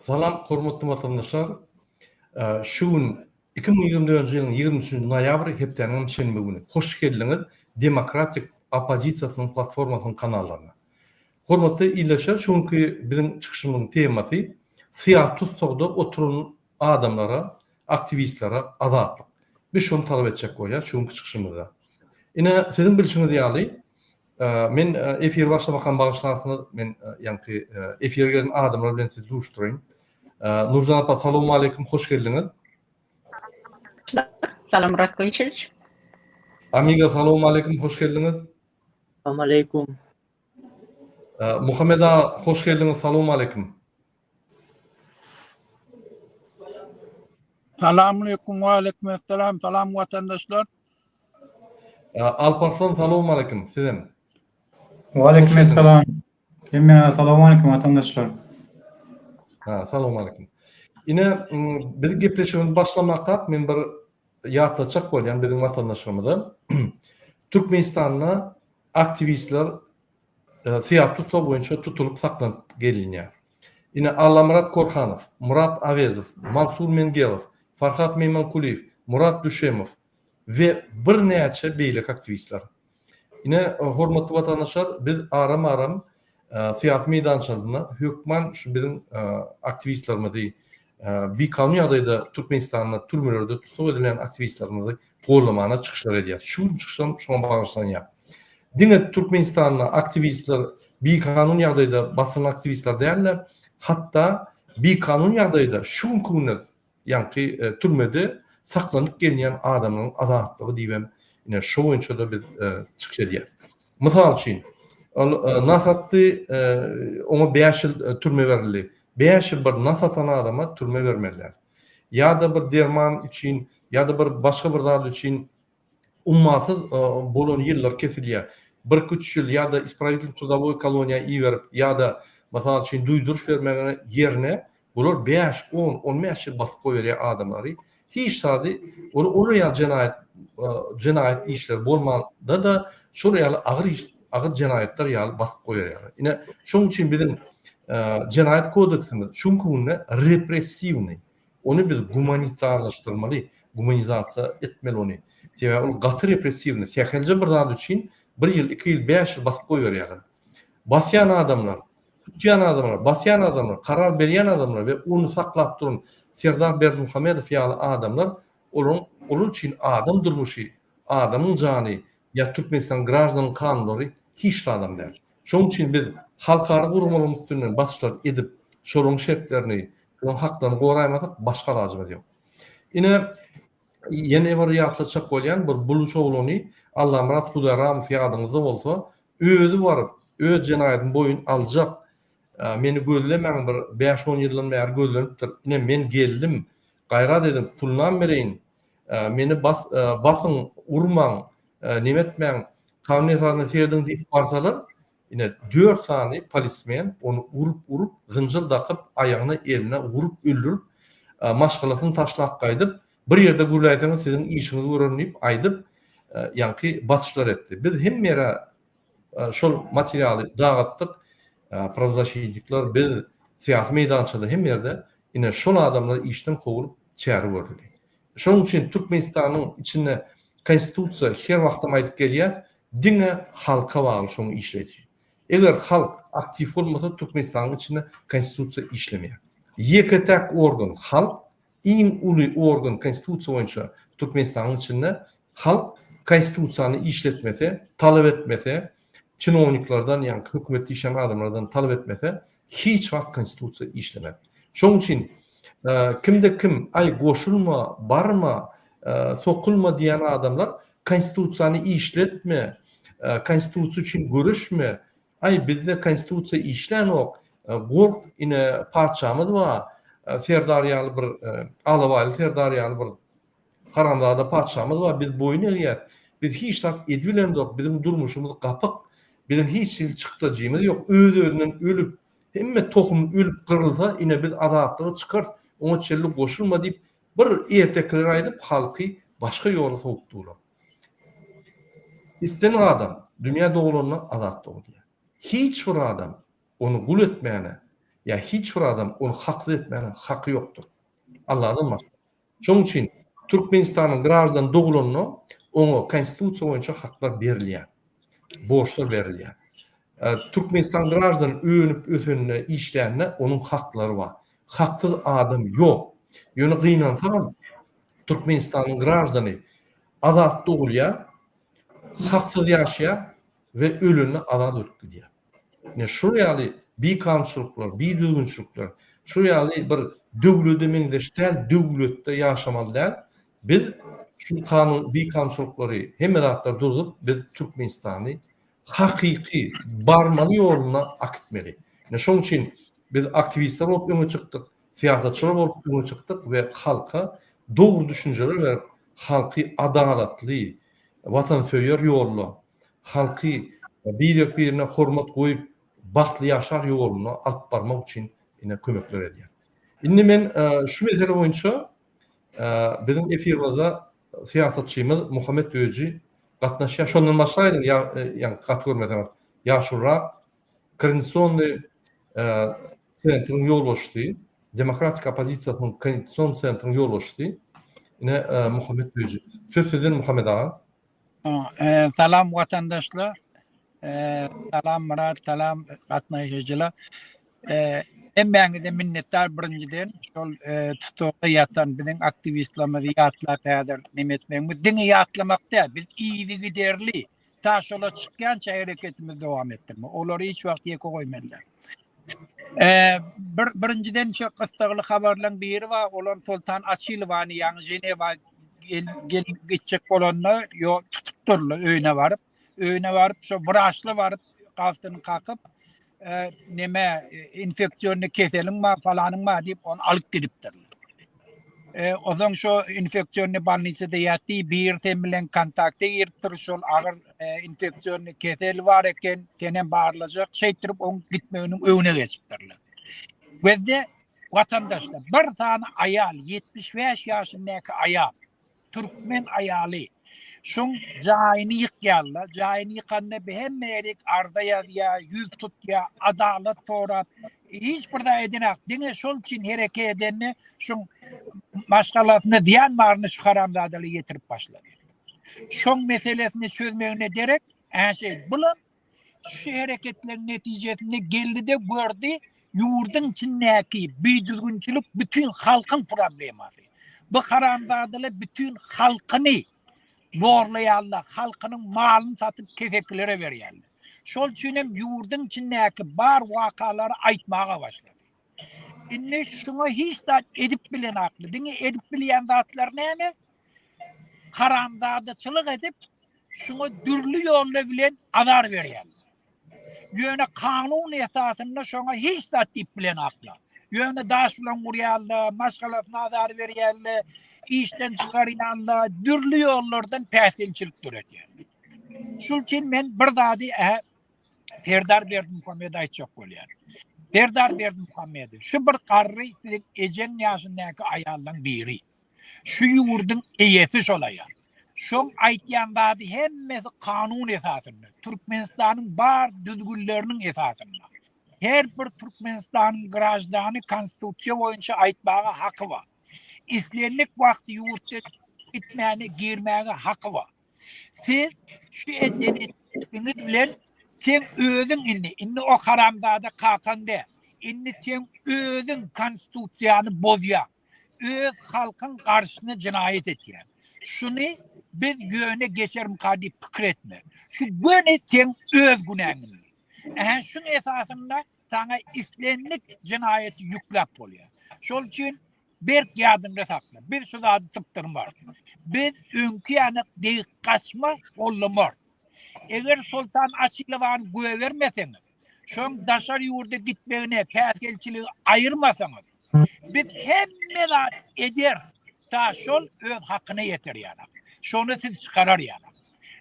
Salam hormatly watandaşlar. Şu gün 2024-nji ýylyň 23-nji noýabry hepdäniň şenbe güni. Hoş geldiňiz Demokratik oppozisiýasynyň platformasynyň kanallaryna. Hormatly ildeşler şu günki biziň çykyşymyzyň temasy syýasy tussagda oturan adamlara, aktiwistlere azatlyk. Biz şony talap etjek bolýas şu günki çykyşymyzda. Ine siziň bilşiňiz ýaly Men efiri başlamakam bagyşlarsyňyz, men ýaňky efire gelen adamlar bilen sizi duşduraýyn. Nurjan apa salowmaleýkim, hoş geldiňiz. Salam Murat Gylyçewiç. Amiga salowmaleýkim, hoş geldiňiz. Salamaleýkum. Muhammet aga hoş geldiňiz, salowmaleýkim. Salamaleýkum, waleýkim salam watandaşlar. Alparslan salowmaleýkim sizem. Waleýkim essalam. Hemmäňize salowmaleýkim watandaşlar. Ha, salowmaleýkim. Ine, biz gepleşigimizi başlamakak men bir ýatlatjak bolýan biziň watandaşlarymyza. Türkmenistanda aktiwistler syýasy tussag boýunça tutulyp saklanyp gelinýär. Ine, Allamyrat Korhanow, Murat Awezow, Mansur Mengelow, Farhat Meýmankulyýew, Murat Düşemow we birnäçe beýleki aktiwistler. Ine, hormatly watandaşlar, biz aram-aram syýasy meýdançasynda hökman şu biziň aktiwistlerimizi, bikanun ýagdaýda Türkmenistanda türmelerde tussag edilen aktiwistlerimizi gollamana çykyşlar edýäris. Şu gün çykyşlarym şoňa bagyşlanýar. Diňe Türkmenistanda aktiwistler bikanun ýagdaýda basylan aktiwistler däl-de, hatda bikanun ýagdaýda şu günki günde ýaňky türmede saklanyp gelinýän adamlaryň azatlygy diýibem ine şo boýunça-da biz çykyş edýäris. Mysal üçin, ol nas atdy, oňa bäş ýyl türme berildi. Bäş ýyl bir nas atan adama türme bermeliler. Ýa-da bir derman üçin, ýa-da bir başga bir zat üçin ummasyz bolan ýyllar kesilýär. Birküç ýyl ýa-da isprawitel trudowoý koloniýa iberip, ýa-da mysal üçin duýduryş bermegine ýerine bular bäş, on, on bäş ýyl basyp goýberýär adamlary. Hiç zady ol olar ýaly jenaýat jenaýat işleri bolmanda-da şol ýaly agyr iş agyr jenaýatlar ýaly basyp goýberýärler. Ine şonuň üçin biziň jenaýat kodeksimiz şu günki günde repressiwnyý. Ony biz gumanitarlaşdyrmaly, gumanizasiýa etmeli ony. Sebäbi ol gaty repressiwnyý. Sähelje bir zat üçin bir ýyl, iki ýyl, bäş ýyl basyp goýberýärler. Basýan adamlar, tutýan adamlar, basýan adamlar, karar berýän adamlar we ony saklap duran Serdar Berdimuhamedow ýaly adamlar olaryň olar üçin adam durmuşy, adamyň jany ýa Türkmenistanyň graždan kanunlary hiç zadam däl. Şonuň üçin biz halkara guramalaryň üstünden basyşlar edip, şolaryň şertlerini, şolaryň haklaryny goraýmasak başga alajymyz ýok. Ine, ýene bir ýatlatjak bolýan bir buluç oglany Allamyrat Hudaýramow ýadyňyzda bolsa, özi baryp, öz jenaýatyny boýun aljak, meni gözlemäň bir bäş-on ýyldan bäri gözlenipdir, ine men geldim, gaýrat ediň, pulunam bereýin, meni bas, basyň, urmaň, neme etmäň, kanun esasynda serediň diýip barsalar, ine dört sany polismen ony urup-urup, zynjyr dakyp, aýagyna, eline urup öldürip, maşgalasyny taşlap gaýdyp, bir ýerde gürläýseňiz siziň işiňizi görerin diýip aýdyp, ýaňky basyşlar etdi. Biz hemme ýere şol materialy dagatdyk, prawozasşitnikler, biz syýasy meýdançada hemme ýerde ine şol adamlar işden kowulyp çäre görüldi. Şonuň üçin Türkmenistanyň içinde Konstitusiýa her wagtam aýdyp gelýäs, diňe halka bagly şoň işleýşi. Eger halk aktiw bolmasa Türkmenistanyň içinde Konstitusiýa işlemeýär. Ýeke-täk organ halk, iň uly organ Konstitusiýa boýunça Türkmenistanyň içinde halk Konstitusiýany işletmese, talap etmese, çinowniklerden ýa hökümetde işleýän adamlardan talap etmese, hiç wagt Konstitusiýa işlemez. Şonuň üçin kimde kim aý goşulma, barma, sokulma diýen adamlar Konstitusiýany işletme, Konstitusiýa üçin göreşme, aý bizde Konstitusiýa işlänok, gork ine patyşamyz bar, Serdar ýaly bir alabaýly Serdar ýaly bir Haramzada patyşamyz bar, biz boýun egýäs. Biz hiç zat edibilemzok, biziň durmuşymyz gapyk. Biziň hiç hili çykdajymyz ýok. Öz-özünden ölüp, hemme tohum ölüp gyrylsa, ine biz azatlyga çykarys, oňa çenli goşulma diýip, bir ertekiler aýdyp, halky başga ýola sowup durlar. Islendik adam dünýä dogulanda azat dogulýar. Hiç bir adam ony gul etmäne. Ýa hiç bir adam ony haksyz etmäne haky ýokdur. Alladan başga. Şonuň üçin Türkmenistanyň graždany dogulanda oňa konstitusiýa boýunça haklar berilýär. Borçlar berilýär. Türkmenistan graždany önüp ösende, işlände onuň haklary bar. Haksyz adam ýok. Ýöne gynansagam Türkmenistanyň graždany azat dogulýar, haksyz ýaşaýar we ölende azat ölüp gidýär. Ine şul ýaly bikanunçylyklar, bidüzgünçilikler, şu ýaly bir döwlede meňzeş däl döwletde ýaşamaly däl. Biz şu kanun bikanunçylyklary hemme zatlary durzup biz Türkmenistany hakyky barmaly ýoluna akitmeli. Ine şoň üçin biz aktiwistler bolup öňe çykdyk, syýasatçylar bolup öňe çykdyk we halka dogry düşünjeler berip halky adalatly, watansöýer ýolda halky birek-birine hormat goýup, bagtly ýaşar ýoluna alyp barmak üçin ine kömekler edýär. Indi men şu mesele boýunça biziň efirimizde syýasatçymyz Muhammet Öji gatnaşýar. Şondan başlaýlyň, ýa gaty görmeseňiz. Ýaşulurak Koordinasionnyý sentriň ýolbaşçysy, Demokratik oppozisiýasynyň Koordinasion sentriň ýolbaşçysy ine Muhammet Öji. Söz sizden Muhammet aga. Salam watandaşlar. Salam Myrat, salam gatnaşyjylar. Hemmäňize minnetdar birinjiden şol tutukda ýatan biziň aktiwistlerimizi ýatlap häzir neme etmegimiz diňe ýatlamak däl, biz yzygiderli ta şolar çykýança hereketimizi dowam etdirmek. Olary hiç wagt ýeke goýmalylar. Bir birinjiden şu gyssagly habarlaryň biri bar, olam Soltan Açilowany ýaňy Ženewa gel, gel gitjek bolanda ýo tutupdyrlar öýüne baryp. Öýüne baryp şo wraçla baryp gapysyny kakyp e, neme infeksiýonny keseliň bar falanyň bar diýip ony alyp gidipdirler. E, onsoň şo infeksiýonny bolnisada ýatdy, bir sen bilen kontakta giripdir, şol agyr e, infeksiýonny kesel bar eken, senem barlajak, şeýtdirip oň gitmeginiň öňüne geçipdirler. Gözde watandaşlar, bir sany aýal, 75 ýaşyndaky aýal, Türkmen aýaly şoň jaýyny ýykýarlar. Jaýyny ýykanda hemme ýerik arza ýazýar, ýüz tutýar, adalat sorap, hiç bir zat edenak. Diňe şol üçin hereket edende şoň maşgalasyna zyýan baryny şu haramzadalar ýetirip başlady. Şoň meselesini çözmegine derek, ä şeý, bulam Şu hereketleriň netijesinde geldi-de gördi, ýurduň içindäki bidüzgünçilik bütin halkyň problemasy. Bu haramzadalar bütin halkyny zorlaýarlar, halkynyň malyny satyp kesekilere berýärler. Şol üçin hem ýurduň içindäki bar wakalary aýtmaga başlady. Indi şuňa hiç zat edip bilenakly. Diňe edip bilýän zatlary näme? Haramzadaçylyk edip, şuňa dürli ýollar bilen azar berýärler. Ýöne kanun esasynda şoňa hiç zat diýip bilenaklar. Ýöne daş bilen urýarlar, maşgalasyna azar berýärler, işden çykarýarlar, dürli ýollardan päsgelçilik döredýärler. Şul üçin men bir zady ä Serdar Berdimuhamedow aýtjak bolýan. Serdar Berdimuhamedow, şu bir garry siziň ejeň ýaşyndaky aýallaň biri. Şu ýurduň eýesi şol aýal. Şoň aýtýan zady hemmesi kanun esasynda, Türkmenistanyň bar düzgünleriniň esasynda. Her bir Türkmenistanyň graždany konstitusiýa boýunça aýtmaga haky bar. Islendik wagt ýurtda gitmäne, girmäge haky bar. Siz şu edýän etdigiňiz bilen seň özüň indi, indi o haramzada kakaň däl. Indi seň özüň konstitusiýany bozýaň. Öz halkyň garşysyna jenaýat etýäň. Şuny biz ýöne geçermika diýip pikir etme. Şu göni seň öz günäň indi. Ähä şuň esasynda saňa islendik jenaýaty ýükläp bolýar. Şol üçin berk ýadyňda sakla. Biz şu zady sypdyrmarys. Biz öňki ýaly degip gaçma gollamarys. Eger Soltan Açylowany goýbermeseňiz, şoň daşary ýurda gitmegine päsgelçiligi aýyrmasaňyz, biz hemme zat ederis, ta şol öz hakyna ýeter ýaly. Şony siz çykarar ýaly.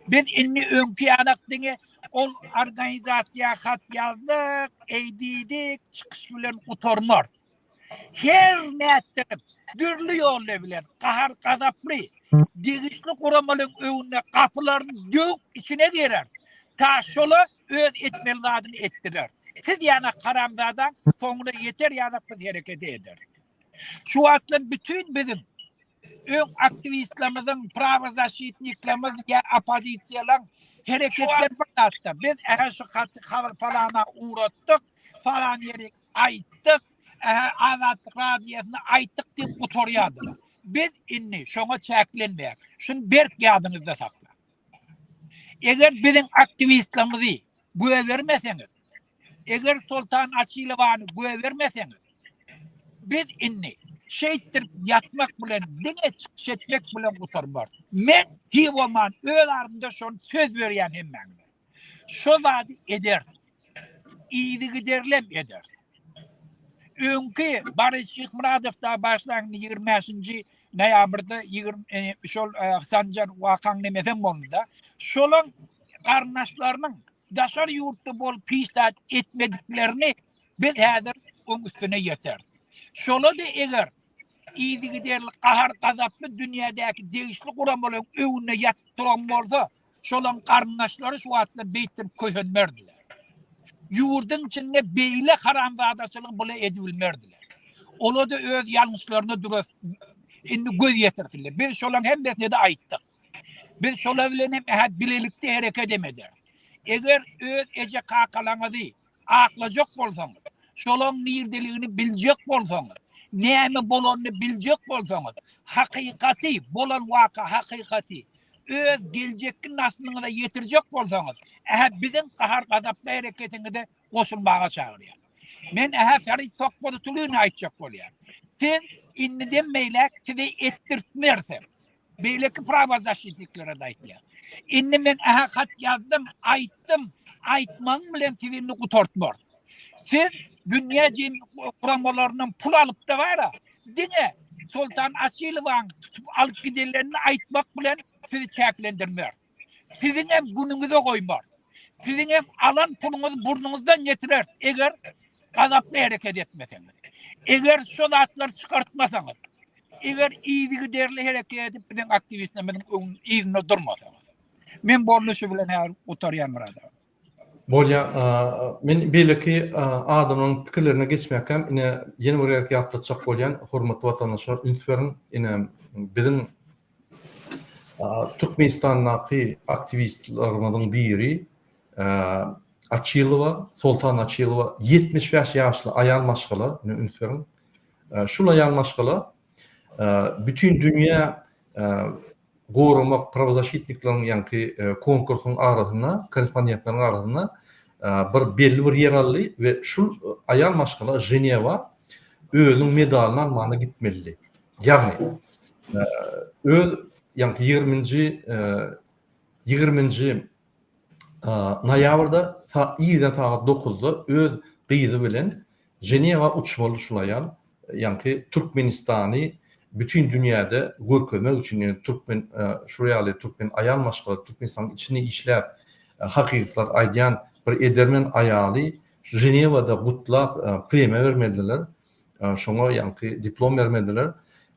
Biz indi öňki ýaly diňe ol organizasiýa hat ýazdyk, eý diýdik, çykyş bilen gutarmarys. Her nätdirip, dürli ýollar bilen gahar-gazaply degişli guramalaryň öňünde gapylaryny döwüp içine girer. Ta şola öz etmeli zadyny etdirer. Siz ýanak haramzadaň soňuna ýeter ýanak biz hereket ederis. Şu wagtlar bütin biziň öň aktiwistlerimiziň, prawozaşitniklerimiz ýa oppozisiýalaň hereketleri bir zatda. Biz ähä şu haty habar falana ugratdyk, falan ýerik aýtdyk, ähä Azatlyk radiosyna aýtdyk diýip gutarýardylar. Biz indi şoňa çäklenmeýäris. Şuny berk ýadyňyzda saklaň. Eger biziň aktiwistlerimizi göbermeseňiz, eger Soltan Açylowany göbermeseňiz, biz indi şeýtdirip ýatmak bilen, diňe çykyş etmek bilen gutarmarys. Men hiý bolman öz arymda şony söz berýän hemmäňize. Şo zady ederis. Yzygiderlem ederis. Öňki Boris Şyhmyradow dagy başlan 25-nji noýabrda 20 şol Sanjar wakaň nemesem boldy-da. Şolaň garyndaşlarynyň daşary ýurtda bolup hiç zat etmediklerini biz häzir oň üstüne ýeteris. Şola-da eger yzygiderli gahar-gazaply dünýädäki degişli guramalaryň öňünde ýatyp duran bolsa, Şolaň garyndaşlary şu wagtlar beýtdirip kösenmerdiler. Ýurduň içinde beýle haramzadaçylygy bula edibilmerdiler. Ola-da öz ýalňyşlaryna duras indi göz ýetirsinler. Biz şolaň hemmesine-de aýtdyk. Biz şolar bilen hem ähä bilelikde hereket hem ederis. Eger öz eje-kakalaňyzy aklajak bolsaňyz, şolaň nirdeligini biljek bolsaňyz, näme bolanyny biljek bolsaňyz, hakykaty, bolan waka hakykaty öz geljekki naslyňyza ýetirjek bolsaňyz, ähä biziň gahar-gazaply hereketiňize goşulmaga çagyrýan. Men ähä Ferit Tokmadytulyny aýtjak bolýan. Siz indiden beýläk size etdirtmerisem. Beýleki prawozaşitniklere-de aýtýan. Indi men ähä hat ýazdym, aýtdym, aýtmagyň bilen siz indi gutartmarys. Siz dünýä jem guramalaryndan pul alyp-da bara, diňe Soltan Açylowaň tutup alyp gidenlerini aýtmak bilen sizi çäklendirmeris. Siziňem günüňize goýmarys. Siziňem alan puluňyzy burnuňyzdan getireris, eger gazaply hereket etmeseňiz. Eger şo zatlary çykartmasaňyz. Eger yzygiderli hereket edip biziň aktiwistlerimiziň öňünde yzynda durmasaňyz. Men boldy şu bilen häzir gutarýan Myrat aga. Bolýa, men beýleki adamlaryň pikirlerine geçmäkäm ine ýene bir gezek ýatlatjak bolýan, hormatly watandaşlar üns beriň, ine biziň Türkmenistandaky aktiwistlerimiziň biri Açylowa, Soltan Açylowa 75 ýaşly aýal maşgala, ine üns beriň. Şul aýal maşgala bütin dünýä goramak prawozaşitnikleriň ýaňky konkursyň arasynda, korrespondentleriň arasynda bir belli bir ýer aldy we şul aýal maşgala Ženewa özüniň medalyny almana gitmelidi. Ýagny öz ýaňky ýigriminji ýigriminji noýabrda irden sagat dokuzda öz gyzy bilen Ženewa uçmaly şul aýal, ýaňky Türkmenistany bütin dünýäde görkezmek üçin, ýöne türkmen şul ýaly türkmen aýal maşgala Türkmenistanyň içinde işläp hakykatlary aýdýan bir edermen aýaly Ženewada gutlap premiýa bermelidiler, şoňa ýaňky diplom bermelidiler.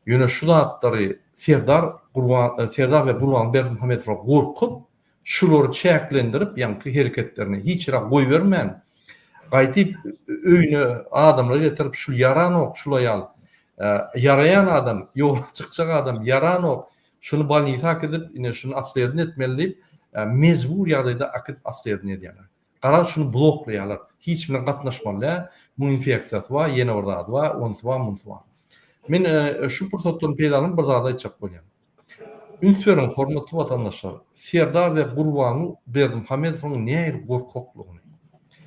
Ýöne şu zatlary Serdar Gurban Serdar we Gurban Berdimuhamedowa gorkup Şulary çäklendirip, ýaňky hereketlerini hiç ýere goýbermän, gaýdyp öýüne adamlary getirip, şul ýaranok, şul aýal, ýaraýan adam, ýola çykjak adam ýaranok, şuny bolnisa äkidip, ine şuny obsledowaniýe etmeli diýip, mejbur ýagdaýda äkidip obsledowaniýe edýärler. Garaz şuny bloklaýarlar. Hiç bilen gatnaşmaly däl, muň infeksiýasy bar, ýene bir zady bar, onusy bar, munsy bar. Men şu pursatdan peýdalanyp bir zady aýtjak bolýan. Üns beriň hormatly watandaşlar, Serdar we Gurbanguly Berdimuhamedowyň nähili gorkaklygyny.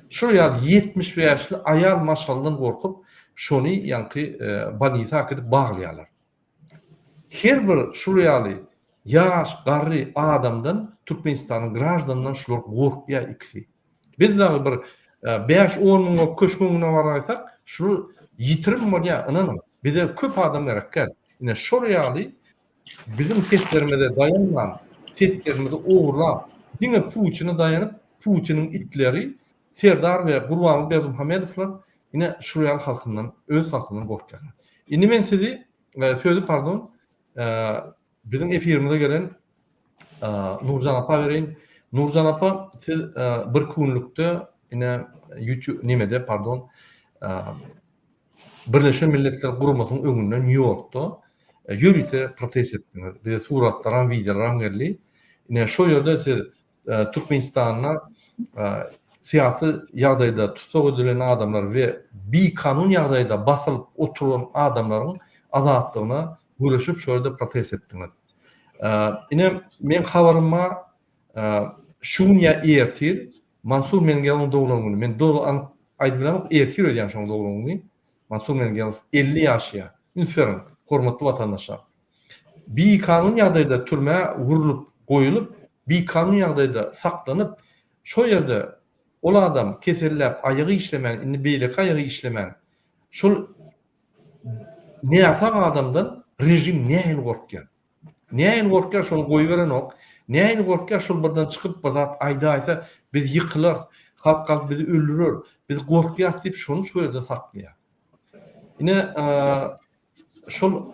Şol ýaly 75-li aýal maşgaladan gorkup, şony ýaňky bolnisa äkidip baglaýarlar. Her bir şul ýaly ýaş, garry adamdan Türkmenistanyň graždanyndan şular gorkýar ikisi. Biz dagy bir 5-10 müň bolup köşgüň öňüne baraýsak, şular ýitirim bolýar, ynanyň. Bize köp adam gerek däl. Ine şol ýaly biziň seslerimize daýanman, seslerimizi ogurlap, diňe Putine daýanyp, Putiniň itleri Serdar we Gurbanguly Berdimuhamedowlar ine şul ýaly halkyndan, öz halkyndan gorkýarlar. Indi men sizi, sözi pardon, biziň efirimize gelen Nurjan apa bereýin. Nurjan apa, siz bir günlükde. Ine YouTube nemede pardon Birleşen Milletler Guramasynyň öňünde Nýu-Ýorkda ýörite protest etdiňiz. Bize suratlaram, wideolaram geldi. Ine şo ýerde siz Türkmenistanda syýasy ýagdaýda tussag edilen adamlar we bikanun ýagdaýda basylyp oturan adamlaryň azatlygyna göreşip şo ýerde protest etdiňiz. Ine meň habarym bar, şu gün ýa ertir Mansur Mengelowyň doglan güni. Men doly anyk aýdyp bilemok, ertir öýdýän şoň doglan güni. Mansur Mengelow 50 ýaşaýar. Üns beriň, hormatly watandaşlar. Bikanun ýagdaýda türmä urlup goýulyp, bikanun ýagdaýda saklanyp, şo ýerde ol adam keselläp aýagy işlemän, indi beýleki aýagy işlemän, şol näsag adamdan režim nähili gorkýar? Nähili gorkýar şony goýberenok. Nähili gorkýar şol birden çykyp bir zat aýdaýsa biz ýykylarys, halk galyp bizi öldürer, biz gorkýarys diýip şony şo ýerde saklaýar. Ine şol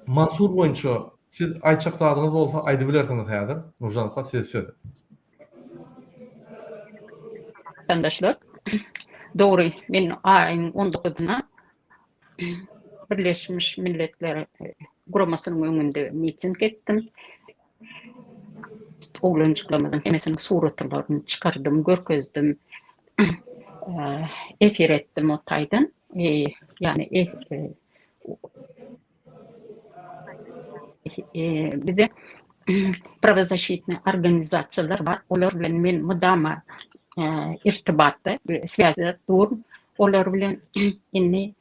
Mansur boýunça siz aýtjak zadyňyz bolsa aýdybilersiňiz häzir. Nurjan apa size söz. Watandaşlar, dogry men aýyň on dokuzyna Birleşmiş Milletler Guramasynyň öňünde miting etdim. Oglanjyklarymyzyň hemmesiniň suratlaryny çykardym, görkezdim. Efir etdim o taýdan. Ýagny bize prawozasşitnyý organizasiýalar bar. Olar bilen men mydama irtibatda, swýazda durun. Olar bilen indi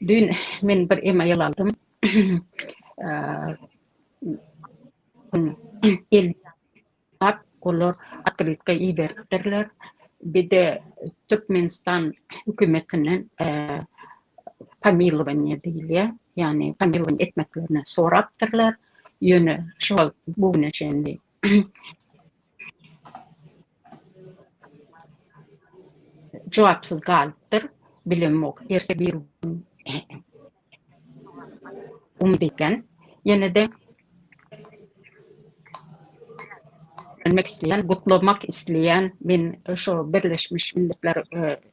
düýn men bir email aldym. El olar otkrytka iberipdirler. Bir-de Türkmenistan hökümetinden pomilowaniýe diýilýär. Ýagny pomilowaniýe etmeklerini sorapdyrlar. Ýöne şu wagt bu güne çenli jogapsyz galypdyr. Bilemok, erte bir gün umyt edýän. Ýene-de Bilmek isleýän, gutlamak isleýän men şo Birleşmiş Milletler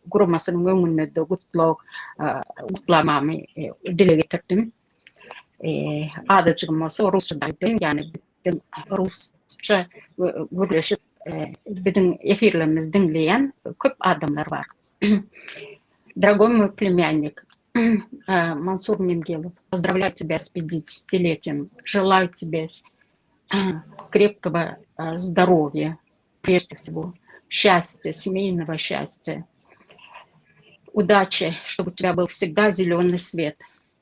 Guramasynyň öňünde-de gutlag gutlamamy dile getirdim. Azajygym bolsa rusça-da aýdaýyn, ýagny biziň rusça gürleşip biziň efirlerimizi diňleýän köp adamlar bar. Дорогой мой племянник, Мансур Мингелов, поздравляю тебя с 50-летием. Желаю тебе крепкого здоровья, прежде всего, счастья, семейного счастья, удачи, чтобы у тебя был всегда зеленый свет.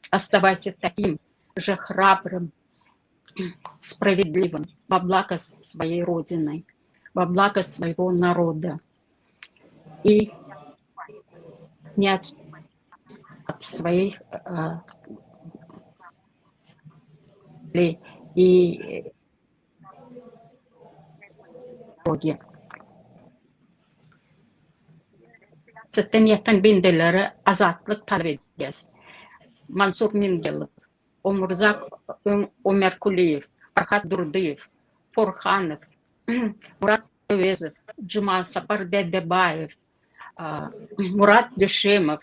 Оставайся таким же храбрым, справедливым во благо своей Родины, во благо своего народа. И не от, от своих э, и боги. Syrtdan ýatan bendelere azatlyk talap edýäs. Mansur Mingelow, Omurzak Omerkulyýew, Farhat Durdyýew, Porhanow, Murat Öwezow, Jumasapar Dädebaýew, Murat Döşemow,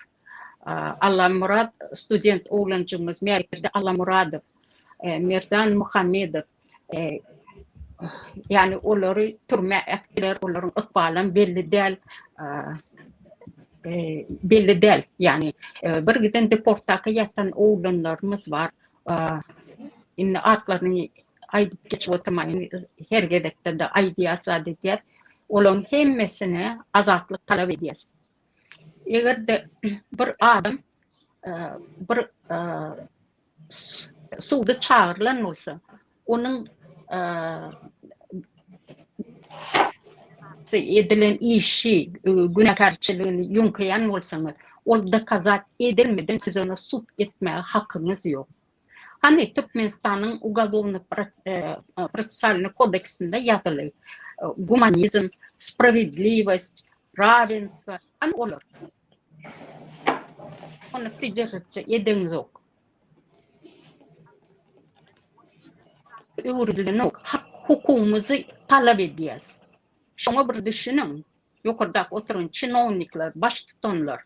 Allamyrat student oglanjygymyz Merdi Allamyradow, Merdan Muhammedow, ýagny olary türmä äkitdiler, olaryň ykbalam belli däl, belli däl. Ýagny bir giden deportdaky ýatan oglanlarymyz bar. Indi atlaryny aýdyp geçip oturmaýyn, her gezekde-de aýdýas, zat edýäs. Olaryň hemmesine azatlyk talap edýäs. Eger-de bir adam bir suda çagyrylan bolsa, onuň edilen işi, günäkärçiligini ýöňkeýän bolsaňyz, ol dokazat edilmeden siz ony sud etmäge hakyňyz ýok. Hany Türkmenistanyň Ugalownyý prosesualnyý kodeksinde ýazyly gumanizm, sprawiedliwost, rawenstwo, hany olar? Ony pridержаться edeňzok. Öwrülenok. Hak hukugymyzy talap edýäs. Şoňa bir düşüniň. Ýokardaky oturan çinownikler, baştutanlar.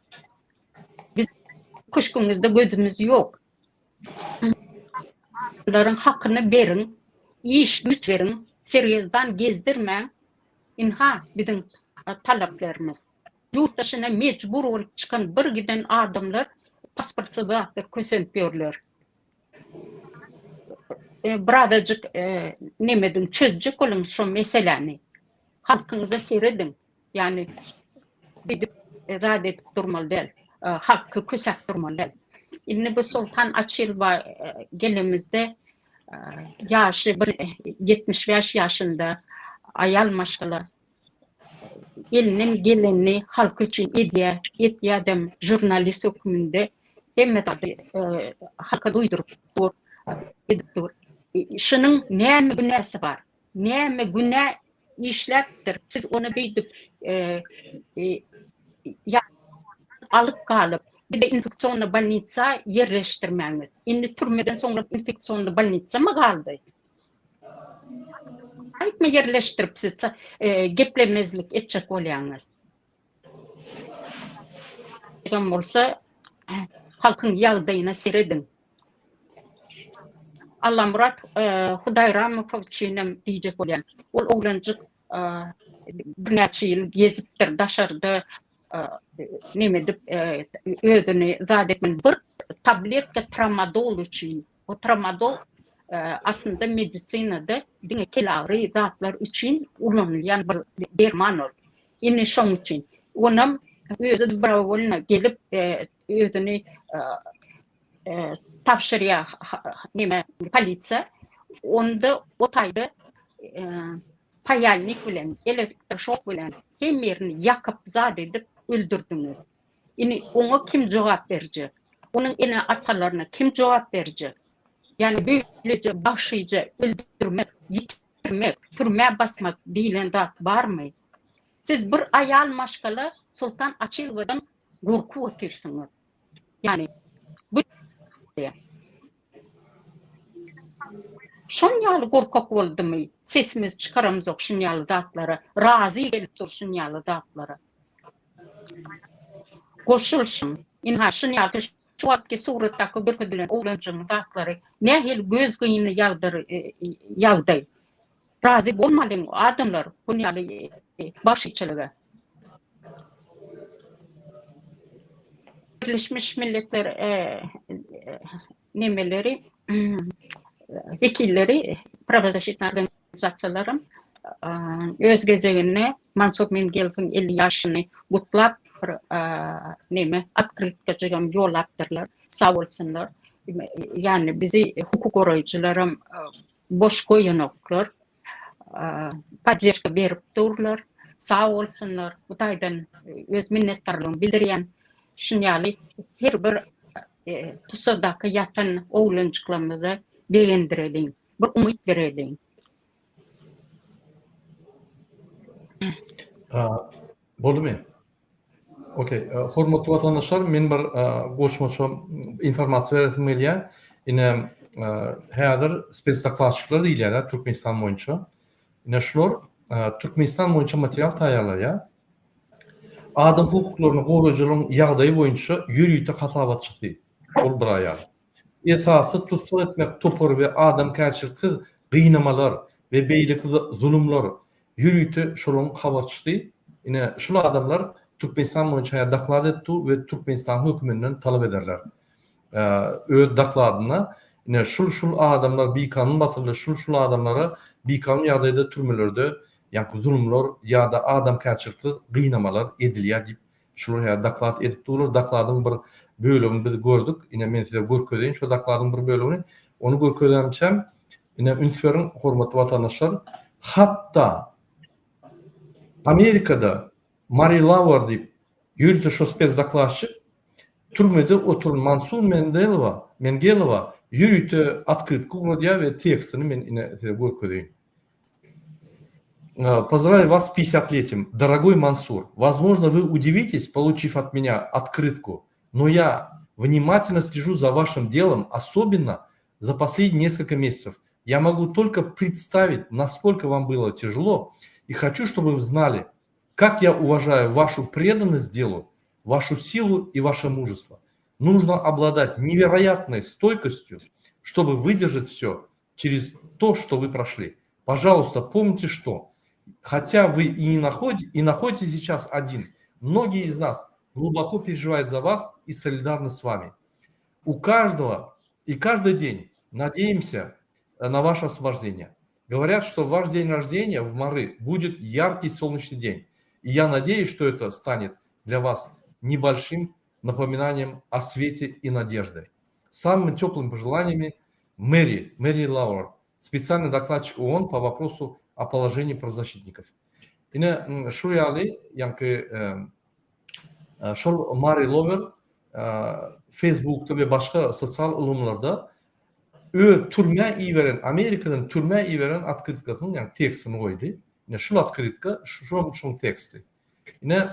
Biz köşgüňizde gözümiz ýok. Adamlaryň hakyny beriň, iş güýç beriň, sergezdan gezdirmäň. Ynha biziň talaplarymyz. Ýurt daşyna mejbur bolup çykan bir giden adamlar pasportsyz zatlar kösenip ýörler. Birazajyk neme ediň, çözjek boluň şo meseläni. Halkyňyza serediň. Ýagny beýdip zat edip durmaly däl. Halky kösäp durmaly däl. Indi bu Soltan Açylowa gelenimizde ýaşy bir 75 ýaşynda aýal maşgala elinden gelenini halky üçin edýär, etýädem žurnalist hökmünde hemme zady halka duýduryp dur, edip dur. Şunuň näme günäsi bar? Näme günä işläpdir? Siz ony beýdip alyp galyp, bir-de infeksionnyý bolnitsa ýerleşdirmäňiz. Indi türmeden soňra infeksionnyý bolnitsamy galdy? Aýtma ýerleşdirip siz geplemezlik etjek bolýaňyz. Hem bolsa halkyň ýagdaýyna serediň. Allamyrat Hudaýramow üçinem diýjek bolýan. Ol oglanjyk birnäçe ýyl gezipdir daşarda neme edip özüni zat etmän bir tabletka tramadol üçin. O tramadol aslynda medisinada diňe kelagyry zatlar üçin ulanylýan bir derman ol. Indi şoň üçin. Onam özi dobrowolno gelip özüni tabşyrýar neme polisiýa. Onda o taýda paýalnik bilen, elektroşok bilen hemme ýerini ýakyp zat edip öldürdiňiz. Indi oňa kim jogap berjek? Onuň ene-atalaryna kim jogap berjek? Ýagny beýleje bagşyja öldürmek, ýitirmek, türmä basmak diýlen zat barmy? Siz bir aýal maşgala Sultan Açylowadan gorkup otyrsyňyz. Ýagny bu Şon ýaly gorkak boldumy? Sesimizi çykaramzok şun ýaly zatlara. Razy gelip dur şun ýaly zatlara. Goşulyşyň. Ynha şun ýaly şu wagtky suratdaky görkezilen oglanjygyň zatlary nähili göz gyny ýagdyr ýagdaý. Razy bolmalyň adamlar bun ýaly bagşyçylyga. Birleşmiş Milletler nemeleri wekilleri prawozasitna organizasiýalaram öz gezeginde Mansur Mengelowyň 50 ýaşyny gutlap bir neme otkrytkajygam ýollapdyrlar. Sag bolsunlar. Ýagny bizi hukuk goraýjylaram boş goýanoklar. Podderžka berip durlar. Sag bolsunlar. Bu taýdan öz minnetdarlygymy bildirýän. Şun ýaly her bir tussagdaky ýatan oglanjyklarymyzy begendireliň. Bir umyt bereliň. Boldumy? Okey. Hormatly watandaşlar, men bir goşmaça informasiýa beresim gelýär. Ine, häzir spesdokladçyklar diýilýär Türkmenistan boýunça. Ine şular Türkmenistan boýunça material taýýarlaýar. Adam hukuklaryny goraýjylaryň ýagdaýy boýunça ýörite hasabatçysy ol bir aýal. Esasy tussag etmek topary we adamkärçiliksiz gynamalar we beýleki zulumlar ýörite şolaryň habarçysy. Ine, şul adamlar Türkmenistan boýunça ýa doklad etdi we Türkmenistanyň hökümetinden talap ederler. Öz dokladynda ine şul-şul adamlar bikanun basyldy, şul-şul adamlara bikanun ýagdaýda türmelerde ýaňky zulumlar ýa-da adamkärçiliksiz gynamalar edilýär diýip Şular ýaly doklad edip durlar. Dokladyň bir bölegini biz gördük. Ine men size görkezeýin şo dokladyň bir bölegini. Ony görkezemçäm ine üns beriň hormatly watandaşlar. Hatda Amerikada Mari Lauer diýip ýörite şo spesdokladçy türmede oturan Mansur Mendelowa, Mengelowa ýörite otkrytka ugradýar we tekstini men ine size görkezeýin. Поздравляю вас с 50-летием. Дорогой Мансур, возможно, вы удивитесь, получив от меня открытку, но я внимательно слежу за вашим делом, особенно за последние несколько месяцев. Я могу только представить, насколько вам было тяжело, и хочу, чтобы вы знали, Как я уважаю вашу преданность делу, вашу силу и ваше мужество. Нужно обладать невероятной стойкостью, чтобы выдержать все через то, что вы прошли. Пожалуйста, помните, что хотя вы и не находите, и находитесь сейчас один, многие из нас глубоко переживают за вас и солидарны с вами. У каждого и каждый день надеемся на ваше освобождение. Говорят, что ваш день рождения в Мары будет яркий солнечный день. И я надеюсь, что это станет для вас небольшим напоминанием о свете и надежде. Самыми теплыми пожеланиями Мэри, Мэри Лауэр, специальный докладчик ООН по вопросу о положении правозащитников. Ine şu ýaly ýaňky şol Mari Lower Facebookda we başga sosial ulgamlarda öz türmä iberen, Amerikadan türmä iberen otkrytkasynyň ýagny tekstini goýdy. Ine şul otkrytka, şol şoň teksti. Ine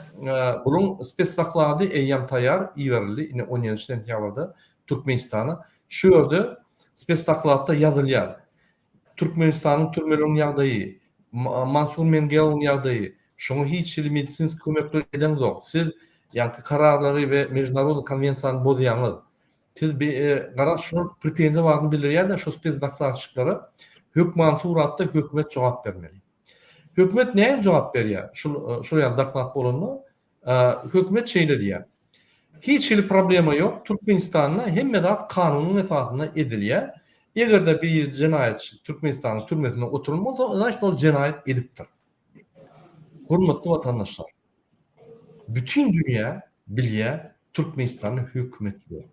buluň spesdoklady eýýäm taýýar iberildi ine on ýedinji sentýabrda Türkmenistana. Şu ýerde spesdokladda ýazylýar. Türkmenistanyň türmeleriniň ýagdaýy, Mansur Mengelowyň ýagdaýy, şoňa hiç hili medisinski kömekler edeňzok. Siz ýaňky kararlary we mežnarodnyý konwensiýany bozýaňyz. Siz garaz şol pretenziýa baryny bildirýär-de şo spesdokladçyklara hökmany suratda hökümet jogap bermeli. Hökümet nähili jogap berýär? Şul şul ýaly doklad bolanda, hökümet şeýle diýýär. Hiç hili problema ýok. Türkmenistanda hemme zat kanunyň esasynda edilýär. Eger-de bir jenaýatçy Türkmenistanyň türmesinde oturan bolsa, znaçit ol jenaýat edipdir. Hormatly watandaşlar, bütin dünýä bilýär Türkmenistanda hökümet ýok.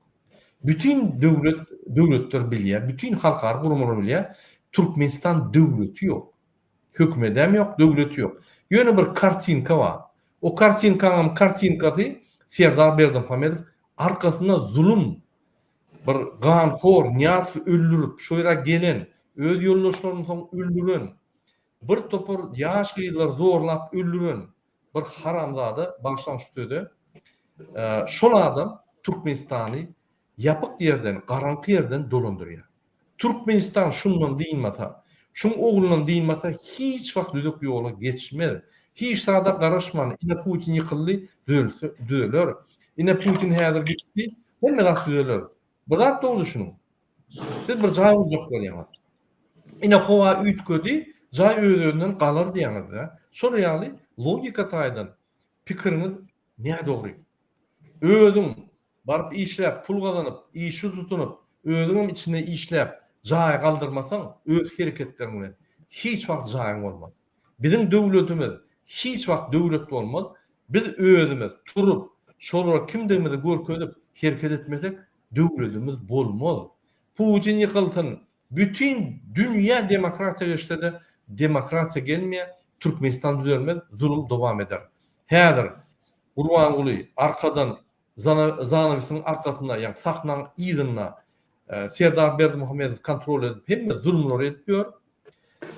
Bütin döwlet döwletler bilýär, bütin halkara guramalar bilýär, Türkmenistan döwleti ýok. Hökümedem ýok, döwleti ýok. Ýöne bir kartinka bar. O kartinkaňam kartinkasy Serdar Berdimuhamedow arkasynda zulum bir ganhor Nyýazowy öldürip şo ýere gelen, öz ýoldaşlaryny soň öldüren, bir topar ýaş gyzlary zorlap öldüren bir haramzada, bagyşlaň şu söze, şol adam Türkmenistany ýapyk ýerden, garaňky ýerden dolandyrýar. Türkmenistan şundan dynmasa, şuň oglundan dynmasa hiç wagt düzük ýola geçmez. Hiç zada garaşman, ine Putin ýykyldy, düzelse düzeler. Ine Putin häzir gitdi, hemme zat düzeler. Bir zat dogry düşüniň. Siz bir jaý gurjak bolýaňyz. Ine howa üýtgedi, jaý öz-özünden galar diýýäňiz-dä. Şol ýaly logika taýdan pikiriňiz nädogry. Özüň baryp işläp, pul gazanyp, işi tutunyp, özüňem içinde işläp, jaý galdyrmasaň, öz hereketleriň bilen hiç wagt jaýyň bolmaz. Biziň döwletimiz hiç wagt döwlet bolmaz. Biz özümiz turup, şolara kimdigimizi görkezip hereket etmesek, döwletimiz bolmaz. Putin ýykylsyn, bütin dünýä demokratiýa geçse-de, demokratiýa gelmeýär, Türkmenistan düzelmez, zulum dowam eder. Häzir Gurbanguly arkadan zanawisiň arkasynda, ýagny sahnaň yzynda Serdar Berdimuhamedow kontrol edip hemme zulumlary edip ýör.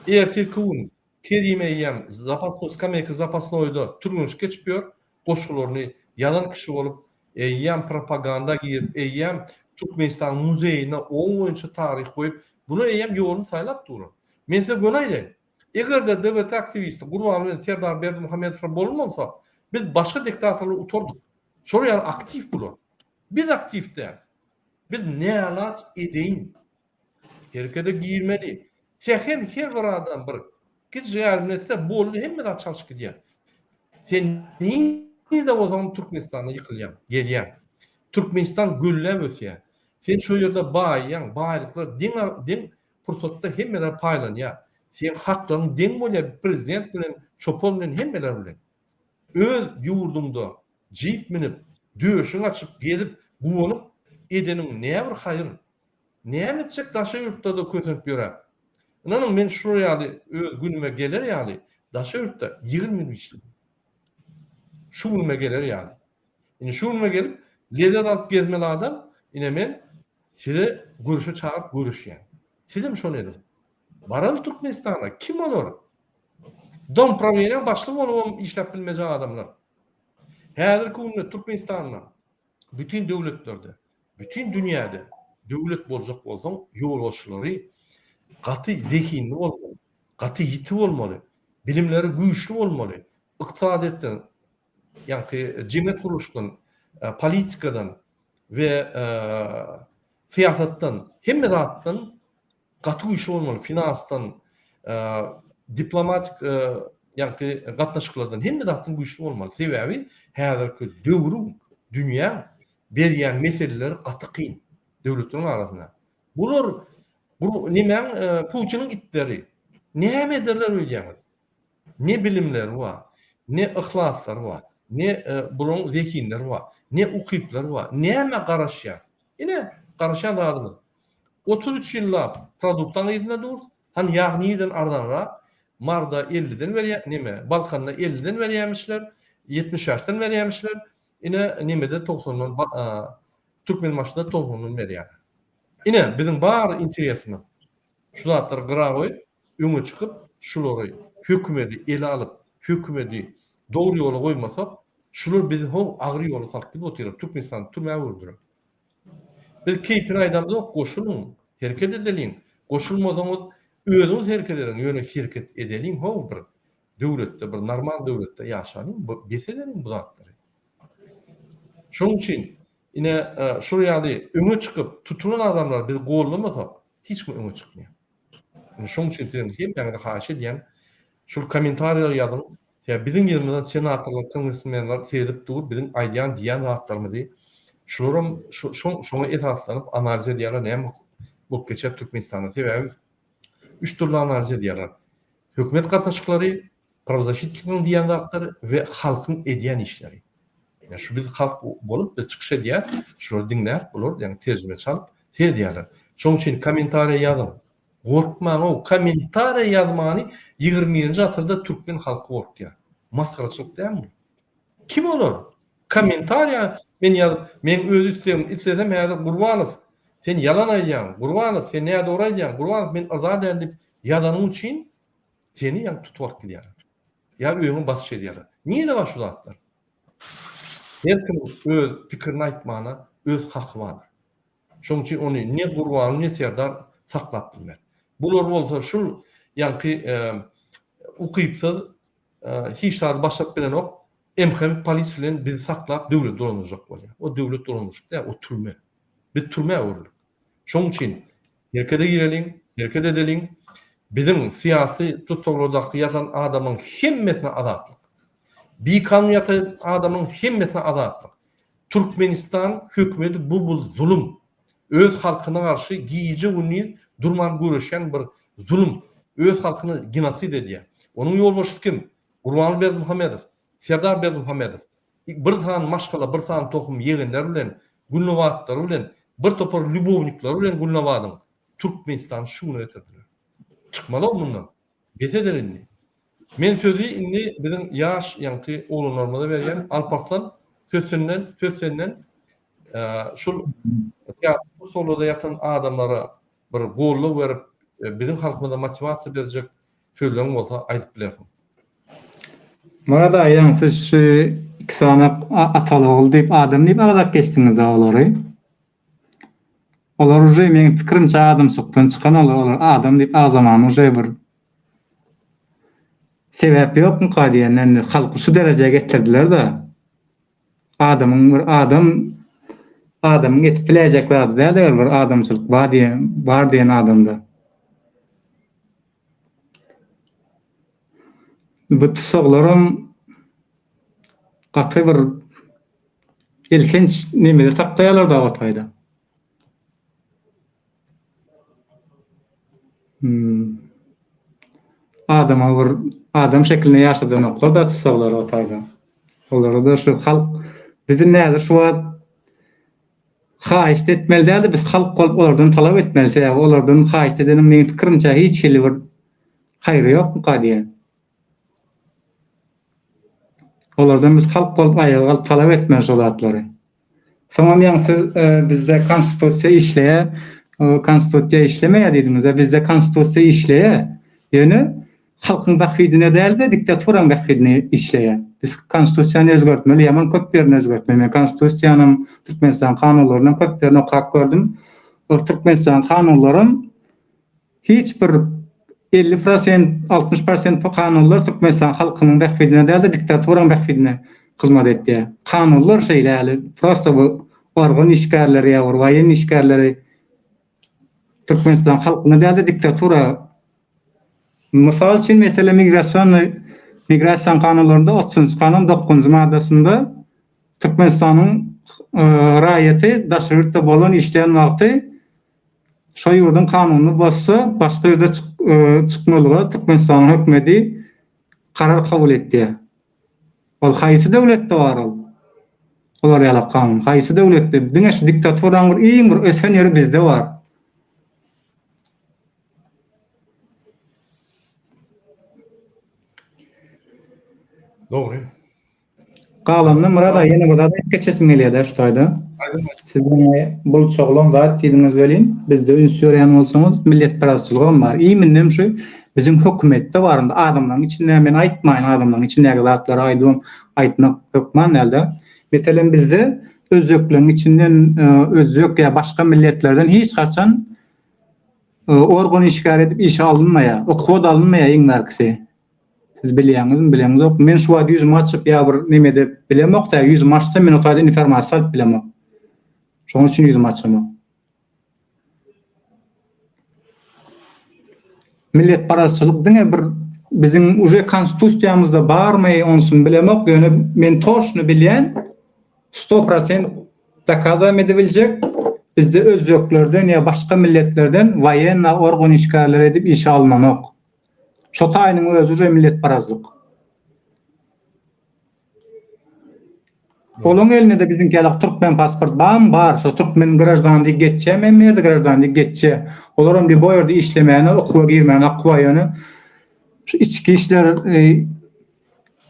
Ertirki gün Kerim eýýäm zapasnoý skameýka zapasnoýda türgenşik geçip ýör. Goşgularyny ýazan kişi bolup eýýäm propaganda girip eýýäm Türkmenistanyň muzeýine oň boýunça taryh goýup bular eýýäm ýoluny saýlap duran. Men size göni aýdaýyn. Eger-de DWT aktiwisti Gurbanguly bilen Serdar Berdimuhamedowlar bolmasa biz başga diktatorlary utardyk. Şolar ýaly aktiw bular. Biz aktiw däl. Biz nälaç edeýin. Herekete girmeli. Sähel her bir adam bir kiçijik ädim etse boldy hemme zat çalşyp gidýär. Sen nirde bolsaňam Türkmenistanda ýykylýaň, gelýäň. Türkmenistan gülläp ösýär. Sen şo ýerde baýaň, baýlyklar deň deň pursatda hemmelere paýlanýar. Seň haklaryň deň bolýar prezident bilen, çopan bilen hemmeler bilen. Öz ýurduňda jip münüp, döşüňi açyp gezip, guwanyp edeniň nebir haýyr. Näme etjek daşary ýurtlarda kösenip ýöräp. Ynanyň men şular ýaly öz günüme geler ýaly daşary ýurtda 20 ýyl işledim. Şu günüme geler ýaly. Indi şu günüme gelip lezzet alyp gezmeli adam ine men size görüşe çagyryp görüşýän. Sizem şony ediň. Baraly Türkmenistana. Kim olar? Dom prawleniýaň başlygy bolubam işläp bilmejek adamlar. Häzirki günde Türkmenistanda, bütin döwletlerde, bütin dünýäde döwlet boljak bolsaň, ýolbaşçylary gaty zehinli bolmaly, gaty ýiti bolmaly, bilimleri güýçli bolmaly. Ykdysadyýetden, ýaňky jemgyýet gurluşyndan, politikadan we syýasatdan, hemme zatdan gaty güýçli bolmaly, finansdan, diplomatik ýaňky gatnaşyklardan, hemme zatdan güýçli bolmaly. Sebäbi häzirki döwrüň, dünýäň berýän meseleleri gaty kyn döwletleriň arasynda. Bular bu nemäň Putiniň itleri. Näme ederler öýdýäňiz? Ne bilimleri bar, ne yhlaslary bar, ne bularyň zehinleri bar, ne ukyplary bar. Nämä garaşýas? Ine, garaşýan zadymyz. 33 ýyllap produktaň yzynda durus. Hany ýag nirden arzanrak? Marda 50-den berýär, neme, Balkanda 50-den berýärmişler, 75-den berýärmişler. Ine, nemede 90-dan, Türkmenbaşyda 90-dan berýärler. Ine, biziň bar interesimiz. Şu zatlary gyra goýup, öňe çykyp, şulary hökümedi ele alyp, hökümedi dogry ýola goýmasak, şular bizi ho agyr ýola salyp gidip otyrlar, Türkmenistany türmä öwürdiler. Biz keýpini aýdamzok, goşulyň, hereket edeliň, goşulmasaňyz özüňiz hereket ediň, ýöne hereket edeliň ho bir döwletde, bir normal döwletde ýaşalyň, bes edeliň bu zatlary. Şonuň üçin ine şul ýaly öňe çykyp tutulan adamlary biz gollamasak, hiç kim öňe çykmaýar. Ine şonuň üçin sizden hemmäňizi haýyş edýän, şul kommentariýalar ýazyň. Sebäbi biziň ýerimizden senatorlar, kongresmenler seredip dur, biziň aýdýan, diýýän zatlarymyzy. Şularam şoňa esaslanyp analiz edýärler, näme bolup geçer Türkmenistanda. Sebäbi üç dürli analiz edýärler. Hökümet gatnaşyklary, prawozasitnikleriň diýýän zatlary we halkyň edýän işleri. Ýa şu biz halk bolup biz çykyş edýäs, şulary diňläp bular ýagny terjime çalyp seredýärler. Şonuň üçin kommentariýa ýazyň. Gorkmaň-ow, kommentariýa ýazmany 21-nji asyrda türkmen halky gorkýar. Masgaraçylyk dälmi bu? Kim olar? Kommentariýa men ýazyp, meň öz islegim, islesem häzir Gurbanow sen ýalan aýdýaň, Gurbanow sen nädogry aýdýaň, Gurbanow men yrza däl diýip ýazanyň üçin seni ýaňy tutup alyp gidýärler. Ýa öýüňe basyş edýärler. Nirede bar şu zatlar? Her kimiň öz pikirini aýtmana öz haky bardyr. Şonuň üçin ony ne Gurbanly ne Serdar saklap bilmez. Bular bolsa şul ýaňky ukypsyz hiç zady başaryp bilenok MHM polis bilen bizi saklap döwlet dolandyrjak bolýar. O döwlet dolandyryşyk däl, o türme. Biz türmä öwrüldik. Şonuň üçin Herkete gireliň, hereket edeliň. Biziň syýasy tussaglardaky ýatan adamyň hemmesine azatlyk. Bikanun ýatan adamyň hemmesine azatlyk. Türkmenistan hökümeti bu bu zulum. Öz halkyna garşy gije-gündiz durman göreşýän bir zulum. Öz halkyny genosid edýär. Onuň ýolbaşçysy kim? Gurbanguly Berdimuhamedow, Serdar Berdimuhamedow. Bir sany maşgala, bir sany tohum ýegenler bilen, Gülnabatlary bilen, bir topar lýubownikleri bilen Gülnabadyň Türkmenistany şu güne getirdiler. Çykmaly-ow mundan. Bes eder indi. Men sözi indi biziň ýaş ýaňky oglanlarymyza berýän. Alparslan, söz senden, söz senden. Şul syýasy stollarda ýatan adamlara bir goldaw berip, biziň halkymyza motiwasiýa berjek sözleriň bolsa aýdyp bilersiň. Myrat aga ýaňy siz şu iki sany ataly ogul diýip adam diýip agzap geçdiňiz-de olary. Olar uje meň pikirimçe adamçylykdan çykan olar olar adam diýip agzamana uje bir sebäp ýokmyka diýen indi halky şu derejä getirdiler-de. Adamyň bir adam adamyň etip biläýjek zady däl eger bir adamçylyk bar diýen bar diýen adamda. Bu tussaglaram gaty bir elhenç nemede saklaýarlar da o taýda. Hmm. Adama bir adam şeklinde ýaşadanoklar da tussaglar o taýda. Olara da şu halk bizi näde şu wagt haýyşt etmeli däldi biz halk bolup olardan talap etmeli sebäbi olardan haýyşt edeniň meň pikirimçe hiç hili bir haýry ýokmyka diýen. Olardan biz halk bolup aýaga galyp talap etmeli şo zatlary. Soňam ýaňy siz bizde konstitusiýa işleýär, konstitusiýa işlemeýär diýdiňiz. Bizde konstitusiýa işleýär. Ýöne halkyň bähbidine däl-de, diktaturaň bähbidine işleýär. Biz konstitusiýany özgertmeli, ýaman köp ýerini özgertmeli. Men konstitusiýanam, Türkmenistanyň kanunlarynam köp ýerini okap gördüm. Ol Türkmenistanyň kanunlaram hiç bir. 50 prosent, 60 prosent kanunlar Türkmenistan halkynyň bähbidine däl-de diktaturanyň bähbidine hyzmat etýär. Kanunlar şeýle ýaly, prosta bu organ işgärleri ýa bir woýennyý işgärleri Türkmenistan halkyna däl-de diktatura Mysal üçin, meselem, migrasionnyý migrasiýanyň kanunlarynda otuzynjy kanun dokuzynjy maddasynda Türkmenistanyň raýaty daşary ýurtda bolan işleýän wagty şo ýurduň kanunyny bozsa, başga ýurda çykmalyga Türkmenistanyň hökümeti karar kabul etýär. Ol haýsy döwletde bar ol? Olar ýaly kanun haýsy döwletde? Diňe şu diktaturanyň bir iň bir ösen ýeri bizde bar. Dogry. Galanyny Myrat aga ýene bir zat aýdyp geçesim gelýär-de şu taýda. Siz ýaňy bulçaglan zat diýdiňiz welin, bizde üns berýän bolsaňyz, milletparazçylygam bar. Imindem şu biziň hökümetde bar. Indi adamlaryň içinde men aýtmaýyn, adamlaryň içindäki zatlary aýdybam aýtmak hökman däl-de. Meselem bizde özbekleriň içinden özbek ýa başga milletlerden hiç haçan organ işgäri edip işe alynmaýar. Okuwa-da alynmaýar iň bärkisi. Siz bilýäňizmi, bileňizokmy? Men şu wagt ýüzümi açyp ýa bir neme edip bilemok, tä ýüzümi açsam men o taýda informasiýa alyp bilemok. Şonuň üçin ýüzümi açamok. Milletparazçylyk diňe bir biziň uje konstitusiýamyzda barmy, onsuny bilemok, ýöne men toşny bilýän, sto prosent dokazam edebiljek, bizde özbeklerden ýa başga milletlerden woýenna organ işgärleri edip işe alynanok. Şo taýynyň özi uje milletparazlyk. Olaň elinde-de biziňki ýalak türkmen pasport barmy? Bar. Şo türkmen graždan diýip geçýämi hemme ýerde graždan diýip geçýä. Olaram lýuboý ýerde işlemäne, okuwa girmäne haky bar ýöne şu içki işler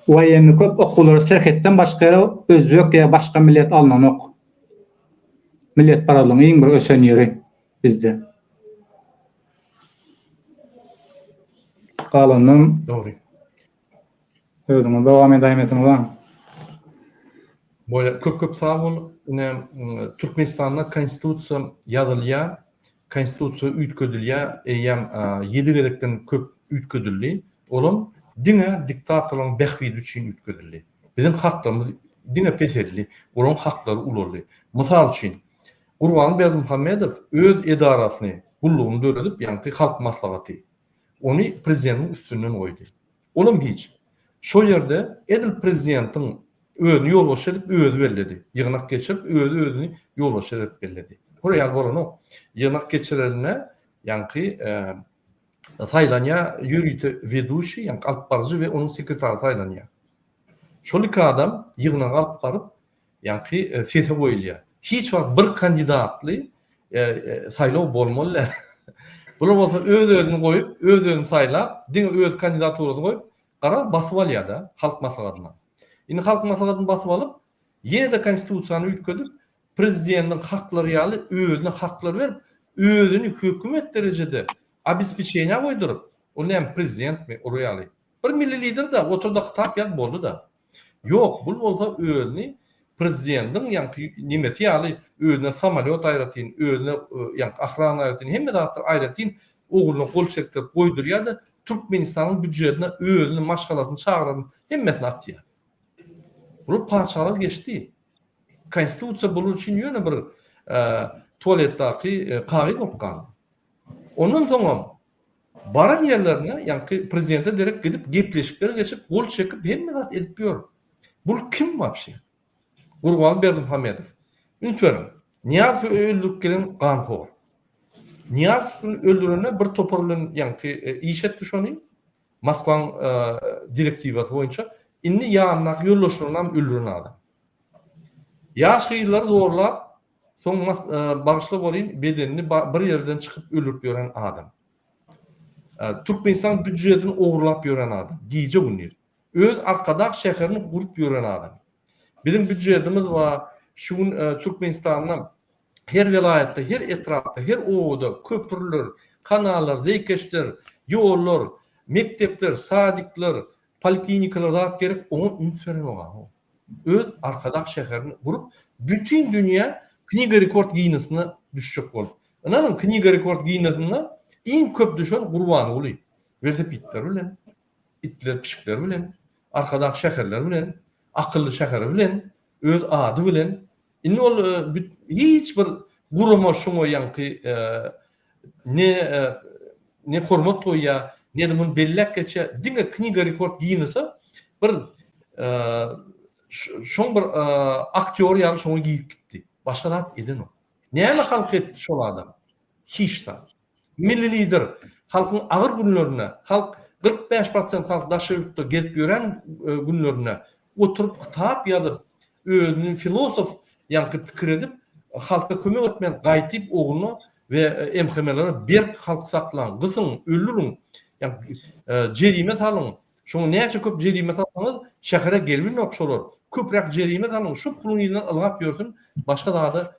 woýenny köp okuwlara serhetden başga ýere özbek ýa başga millet alnanok. Milletparazlygyň iň bir ösen ýeri bizde. Galanynam Dogry. Özüňiz dowam edäýmesiňiz a. Bolýar. Köp köp sag bol. Ine Türkmenistanda konstitusiýa ýazylýar. Konstitusiýa üýtgedilýär. Eýýäm ýedi gezekden köp üýtgedildi. Olam diňe diktatorlaryň bähbidi üçin üýtgedildi. Biziň haklarymyz diňe peseldi. Olaryň haklary ulaldy. Mysal üçin, Gurbanguly Berdimuhamedow öz edarasyny, gullugyny döredip, ýaňky Halk Maslahaty. Ony prezidentiň üstünden goýdy. Olam hiç. Şo ýerde edil prezidentiň özüni ýolbaşçy edip özi belledi. Ýygnak geçirip özi özüni ýolbaşçy edip belledi. Bul ýaly bolanok. Ýygnak geçirerinde ýaňky saýlanýar ýörite weduşiý, ýaňky alyp baryjy we onuň sekretary saýlanýar. Şol iki adam ýygnagy alyp baryp Ýaňky sese goýulýar. Hiç wagt bir kandidatly saýlaw bolmaly däl. Bular bolsa öz-özüni goýup, öz-özüni saýlap, diňe öz kandidaturasyny goýup, garaz basyp alýar-da Halk Maslahatyna. Indi Halk Maslahatyny basyp alyp, ýene-de konstitusiýany üýtgedip, prezidentiň haklary ýaly özüne haklar berip, özüni hökümet derejede obespeçeniýa goýduryp, ol näme prezidentmi, olar ýaly. Bir milli lider-de, otur-da kitap ýaz boldy-da. Ýok, bul bolsa özüni prezidentiň ýaňky nemesi ýaly özüne samolýot aýratyn, özüne ýaňky ohrana aýratyn, hemme zatlar aýratyn ogluna gol çekdirip goýdurýar-da, Türkmenistanyň býujetine özüni, maşgalasyny, çagalaryny hemmesini atýar. Bular patyşalyga geçdi. Konstitusiýa bular üçin ýöne bir tualetdaky kagyz bolup galdy. Ondan soňam Baran ýerlerine ýaňky prezidente derek gidip gepleşikler geçip gol çekip hemme zat edip ýör. Bul kim wapşe? Gurbanguly Berdimuhamedow. Üns beriň. Nyýazowy öldürip gelen ganhor. Nyýazowy öldürende bir topar bilen ýaňky iş etdi şony. Moskwaň direktiwasy boýunça. Indi ýanyndaky ýoldaşlarynam öldüren adam. Ýaş gyzlary zorlap Soň bagyşla bolýyn bedenini bir ýerden çykyp öldürip ýören adam. Türkmenistan býujetini ogurlap ýören adam. Gije gündiz. Öz Arkadag şäherini gurup ýören adam. Biziň býujetimiz bar. Şu gün Türkmenistanda her welaýatda, her etrapda, her obada köprüler, kanallar, zeýkeşler, ýollar, mekdepler, sadikler, poliklinikalar zat gerek, oňa üns berenok. Öz Arkadag şäherini gurup, bütin dünýä Kniga rekord Ginnesine düşjek bolup. Ynanyň, Kniga rekord Ginnesinde iň köp düşen Gurbanguly. Welosipedler bilen, itler, pişikler bilen, Arkadag şäherleri bilen, akylly şäheri bilen, öz ady bilen. Indi ol hiç bir gurama şuňa ýaňky ne ne hormat goýýar, ne-de muny belläp geçýär. Diňe Kniga rekord Ginnese bir şoň bir aktýor ýaly şoňa girip gitdi. Başga zat edenok. Näme halk etdi şol adam? Hiç zat. Milli Lider halkyň agyr günlerinde, halk 45 prosent halk daşary ýurtda gezip ýören günlerinde oturyp kitap ýazyp, özüni filosof ýaňky pikir edip, halka kömek etmän gaýtyp ogluna we MHM-lere berk halk saklaň, gysyň, öldüriň, ýa jerime salyň, şoňa näçe köp jerime salsaňyz şähere gelibinok şolar, köpräk jerime salyň, şu puluň yzyndan ylgap ýörsün, başga zada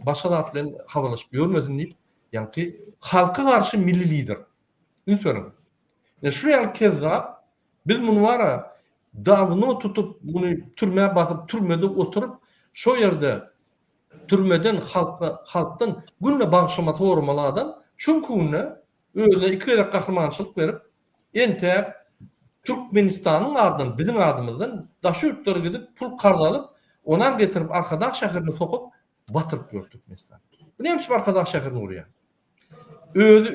başga zat bilen habarlaşyp ýörmesin diýip, ýaňky halka garşy milli lider. Üns beriň. Ine şu ýaly kezzap biz muny bara dawno tutup muny türmä basyp türmede oturyp şo ýerde türmeden halka halkdan günde bagyşlama soramaly adam şu günki günde özüne iki gezek gahrymançylyk berip entäk Türkmenistanyň adyndan biziň adymyzdan daşy ýurtlara gidip pul karz alyp onam getirip Arkadag şäherine sokup batyryp ýör Türkmenistan. Bu näme üçin Arkadag şäherini gurýar? Özi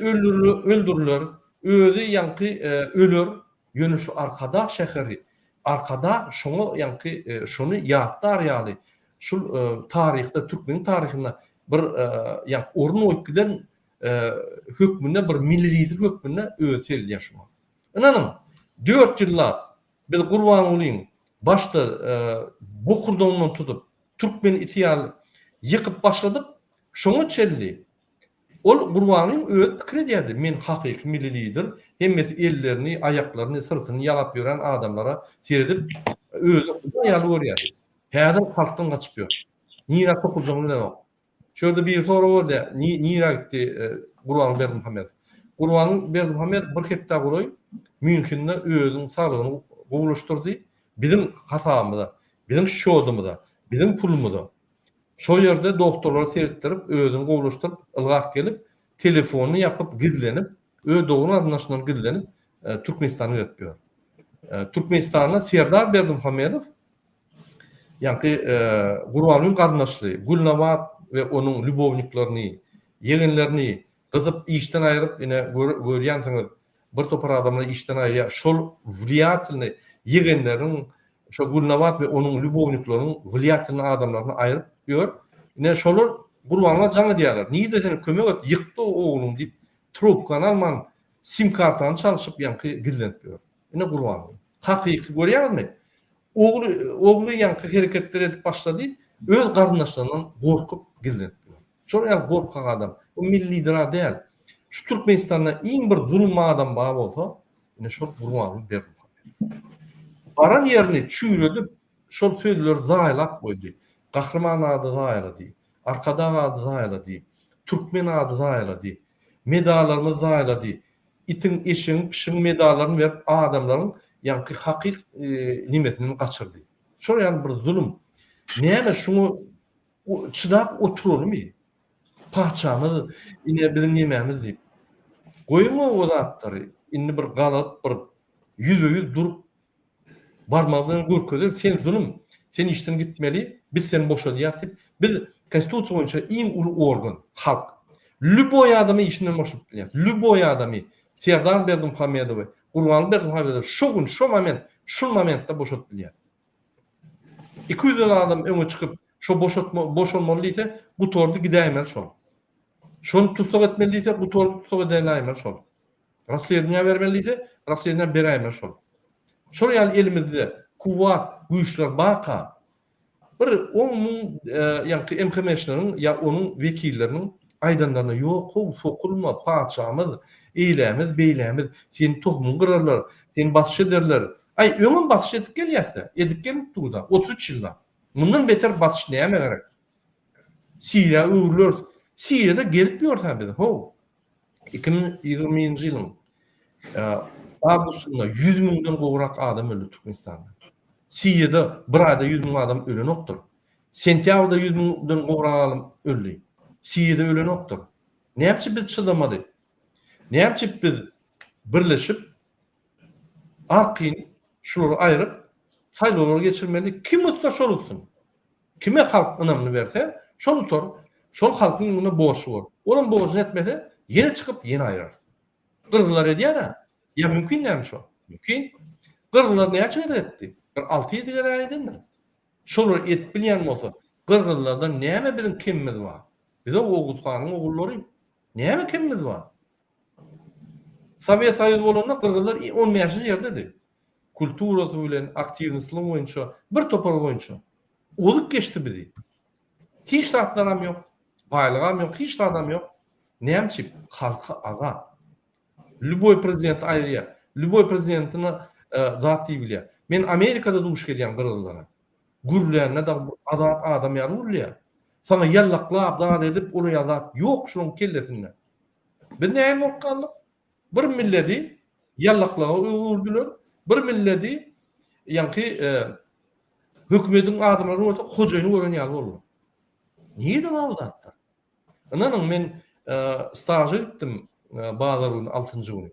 öldüriler, özi ýaňky öler, ýöne şu Arkadag şäheri, Arkadag şoňa ýaňky şony ýatlar ýaly, şul taryhda, türkmeniň taryhynda bir ýaňky orun goýup giden hökmünde bir milli lider hökmünde özi seredýär şoňa. Ynanyň, dört ýyllap biz Gurbangulyň başda bokurdagyndan tutup, türkmen iti ýaly ýykyp başladyk, şoňa çenli Ol Gurbanyň özi pikir edýärdi, men hakyky milli lider, hemmesi ellerini, aýaklaryny, syrtyny ýalap ýören adamlara seredip, özüni hudaý ýaly görýärdi. Häzir halkdan gaçyp ýör. Nirä sokuljagyny bilenok. Şu ýerde biri sorag berdi, nirä gitdi Gurbanguly Berdimuhamedow? Gurbanguly Berdimuhamedow bir hepdä golaý Mýunhende özüniň saglygyny gowulaşdyrdy. Biziň hasabymyza, biziň sçýodumyza, biziň pulumyza. Şo ýerde dogtorlara seretdirip, özüni gowulaşdyryp, ylgap gelip, telefonyny ýapyp, gizlenip, öz dogan-garyndaşyndan gizlenip, Türkmenistana gezip ýör. Türkmenistanda Serdar Berdimuhamedow, ýaňky Gurbangulyň garyndaşly Gülnabat we onuň lýubowniklerini, ýegenlerini gysyp, işden aýryp, ine, görýänsiňiz, bir topar adamlary işden aýyrýar. Şol wliýatelnyý ýegenleriň, şo Gülnabat we onuň lýubownikleriniň wliýatelnyý adamlaryny aýryp ýör. Ine şolar Gurbangula jaň edýärler. Nirde sen kömek et, ýykdy ogluň diýip, trubkany alman, sim kartany çalşyp ýaňky gizlenip ýör. Ine Gurbanguly. Hakyky görýäňizmi? Ogly ogly ýaňky hereketler edip başlady, öz garyndaşlaryndan gorkup gizlenip ýör. Şol ýaly gorkak adam. Bu milli lider-a däl. Şu Türkmenistanda iň bir zulum adam bar bolsa, ine şol Gurbanguly Berdimuhamedow. Baran ýerini çüýredip, şol sözleri zaýalap goýdy. Gahryman ady zaýalady. Arkadag ady zaýalady. Türkmen ady zaýalady. Medallarymyzy zaýalady. Itiň, eşegiň, pişigiň medallaryny berip adamlaryň ýaňky hakyk nemesini gaçyrdy. Şol ýaly bir zulum. Näme şuňa çydap oturanymy? Patyşamyz ine biziň nemämiz diýip. Goýuň o zatlary. Indi bir galyp bir ýüzbe-ýüz durup barmagy bilen görkezer, sen zulum, sen işden gitmeli, biz seni boşadýas diýip. Biz konstitusiýa boýunça iň uly organ, halk. Lýuboý adamy işinden boşadyp bilýäs. Lýuboý adamy, Serdar Berdimuhamedowy, Gurbanguly Berdimuhamedowy şo gün, şo moment, şul momentde boşadyp bilýäs. 200 adam öňe çykyp, şo boşatma, boşalmaly diýse, gutardy gidäýmeli şol. Şony tussag etmeli diýse, gutardy tussag edäýmeli şol. Rasledniýa bermeli diýse, rasledniýa beräýmeli şol. Şol ýaly elimizde kuwwat, güýçler barka, Bir on müň ýaňky MHM-çileriň ýa onuň wekilleriniň aýdanlaryna ýok-how, sokulma, patyşamyz, eýlämiz, beýlämiz, seni tohumyňy gyrarlar, seni basyş ederler. Aý, öňem basyş edip gelýäs-dä, edip gelip dur-da, 33 ýyllap. Mundan beter basyş nämä gerek? Siriýa öwrüleris. Siriýada gezip ýörüs-ä biz, how. 2020-nji ýylyň awgustynda 100 müňden gowrak adam öldi Türkmenistanda. Siriýada bir aýda 100 müň adam ölenokdyr. Sentýabrda 100 müňden gowrak adam öldi. Siriýada ölenokdyr. Näme üçin biz çydamady? Näme üçin biz? birleşip arkaýyn şulary aýryp saýlawlar geçirmeli. Kim utsa şol utsun. Kime halk ynamyny berse şol utar. Şol halkyň öňünde borçly bolar. Olam borjuny etmese ýene çykyp ýene aýrarys. Gyrgyzlar edýär-ä. Ýa mümkin dälmi şo? Mümkin. Gyrgyzlar näçe gezek etdi? Bir alty-ýedi gezek edendir. Şolar edip bilýän bolsa, gyrgyzlardan näme biziň kemimiz bar? Biz-ä Oguz hanyň ogullary. Näme kemimiz bar? Sowet Soýuzy bolanda gyrgyzlar on bäşinji ýerdedi. Kulturasy bilen, aktiwnoslygy boýunça, bir topar boýunça. Ozup geçdi bizi. Hiç zatlaram ýok, baýlygam ýok, hiç zadam ýok. Näme üçin? Halky azat. Lýuboý prezidenti aýyrýar. Lýuboý prezidentine zat diýip bilýär. Men Amerikada duş gelýän gyrgyzlara. Gürlände dagy bir azat adam ýaly gürleýär. Saňa ýallaklap zat edip olar ýaly zat ýok şolaryň kellesinde. Biz nähili bolup galdyk? Bir milledi ýallaklyga öwürdiler. Bir milledi ýaňky hökümediň adamlary bolsa hojaýyny gören ýaly boldular. Nirede bar bu zatlar? Ynanyň men staža gitdim bazar güni altynjy güni.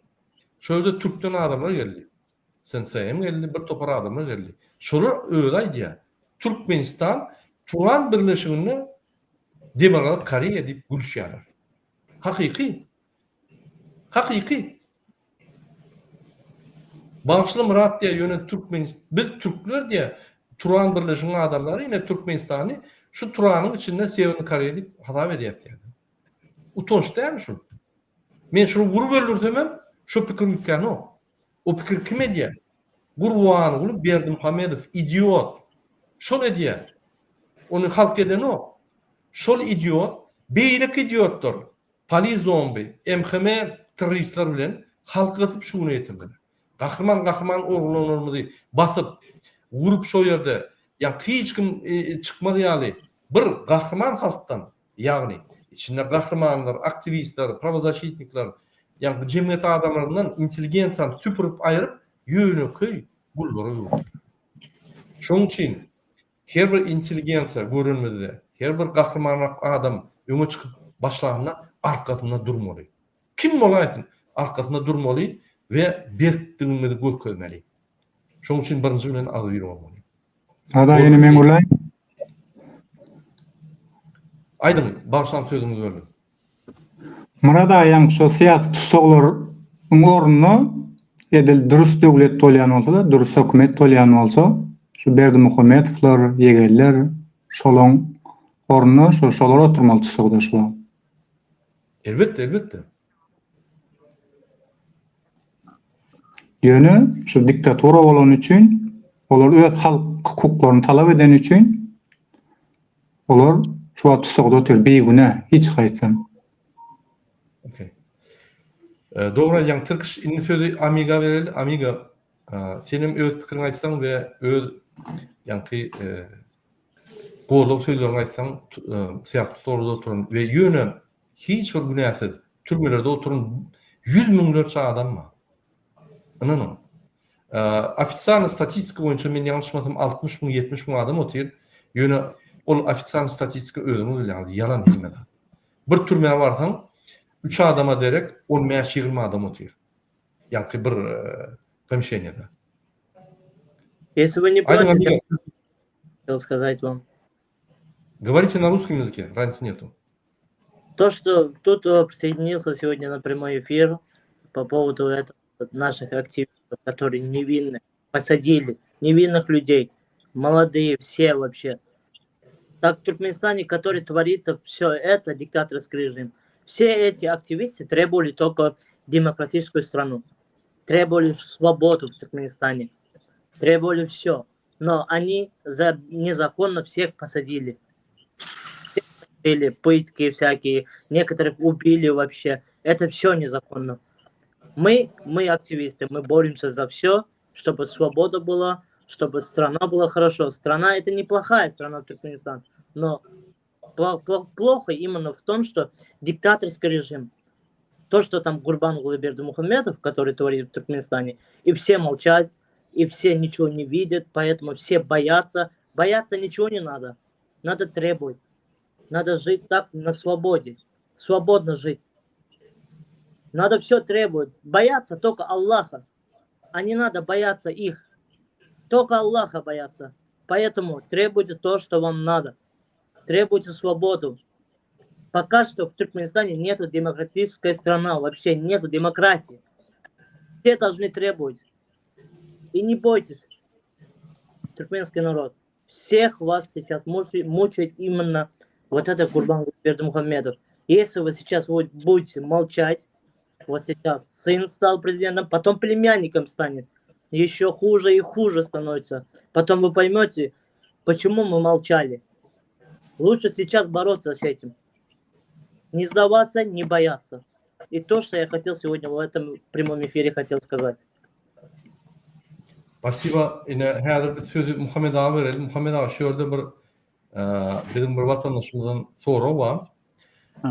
Şo ýerde türkden adamlar geldi. Sensei hem geldi, bir topar adamlar geldi. Şolar özi aýdýar. Türkmenistan Turan birleşiginde Demirgazyk Koreýa diýip gülüşýärler. Hakyky. Hakyky. Bagyşla Myrat diýýär, ýöne Türkmenist biz türkler diýýär, Turan birleşiginiň adamlary ine Türkmenistany şu Turanyň içinde Sewerny Koreýa diýip hasap edýäs diýýär. Utanç dälmi şul? Men şuny urup öldürsemem şo pikir üýtgänok. O pikir kim edýär? Gurbanguly Berdimuhamedow idiot. Şol edýär. Ony halk edenok. Şol idiot beýleki idiotlar Pali zombi, MHM terroristler bilen halky gysyp şu güne getirdiler. Gahryman gahryman oglanlarymyzy basyp, urup şo ýerde, ýa hiç kim çykmaz ýaly bir gahryman halkdan, ýagny içinde gahrymanlar, aktiwistler, prawozaşitnikler, ýagny jemgyýet adamlaryndan intelligensiýany süpürip aýryp ýönekeý gullara öwürdiler. Şonuň üçin Her bir intelligensiýa görenimizde, her bir gahrymanrak adam öňe çykyp başlanda arkasynda durmaly. Kim bolaýsyn, arkasynda durmaly we berkdigimizi görkezmeli. Şonuň üçin birinji bilen agzybir bolmaly. Ada ýene men gürläýin. Aýdyň, bagyşlaň sözüňizi böldüm. Myrat aga ýaňky şo syýasy tussaglaryň ornuna edil dürüst döwlet bolýan bolsa-da, dürüst hökümet bolýan bolsa, şu Berdimuhamedowlar, Ýegeller şolaň ornuna şo şolar oturmaly tussagda şu wagt. Elbetde, elbetde. Ýöne şu diktatura bolany üçin, olar öz halk hukuklaryny talap edeni üçin Olar şu wagt tussagda otyr bigünä hiç haýsam. Okey. Dogry aýdýaň Tirkiş indi sözi Amiga bereli Amiga senem öz pikiriňi aýtsaň we öz ýaňky goldaw sözleriňi aýtsaň syýasy tussaglarda oturan we ýöne hiç bir günäsiz türmelerde oturan ýüz müňlerçe adam bar. Ynanyň. Ofitsialnyý statistika boýunça men ýalňyşmasam 60 müň, 70 müň adam otyr. Ýöne ol ofitsialnyý statistika özüňiz bilýäňiz, ýalan hemme zat. Bir türmä barsaň, 3 adama derek 15-20 adam otyr. Ýaňky bir pomещeniýada. Если вы не против, я хотел сказать вам. Говорите на русском языке, разницы нету. То, что тут э, присоединился сегодня на прямой эфир по поводу этого наших активистов, которые невинны, посадили невинных людей, молодые все вообще. Так в Туркменистане, который творится все это, диктаторский режим, все эти активисты требовали только демократическую страну, требовали свободу в Туркменистане, требовали все. Но они за незаконно всех посадили. Или пытки всякие, некоторых убили вообще. Это все незаконно. Мы, мы активисты, мы боремся за все, чтобы свобода была, чтобы страна была хорошо. Страна это неплохая страна Туркменистан, но плохо именно в том, что диктаторский режим. То, что там Гурбангулы Бердымухамедов, который творит в Туркменистане, и все молчат, и все ничего не видят, поэтому все боятся. Бояться ничего не надо. Надо требовать. Надо жить так на свободе. Свободно жить. Надо все требовать. Бояться только Аллаха. А не надо бояться их. Только Аллаха бояться. Поэтому требуйте то, что вам надо. Требуйте свободу. Пока что в Туркменистане нету демократической страны, вообще нету демократии. Все должны требовать. И не бойтесь, туркменский народ. Всех вас сейчас мучает, мучает именно вот это Гурбангулы Бердымухамедов. Если вы сейчас вот будете молчать, вот сейчас сын стал президентом, потом племянником станет. Еще хуже и хуже становится. Потом вы поймете, почему мы молчали. Лучше сейчас бороться с этим. Не сдаваться, не бояться. И то, что я хотел сегодня в этом прямом эфире хотел сказать. Spasibo. Ine häzir biz sözi Muhammet aga bereli. Muhammet aga şu ýerde bir biziň bir watandaşymyzdan sorag bar.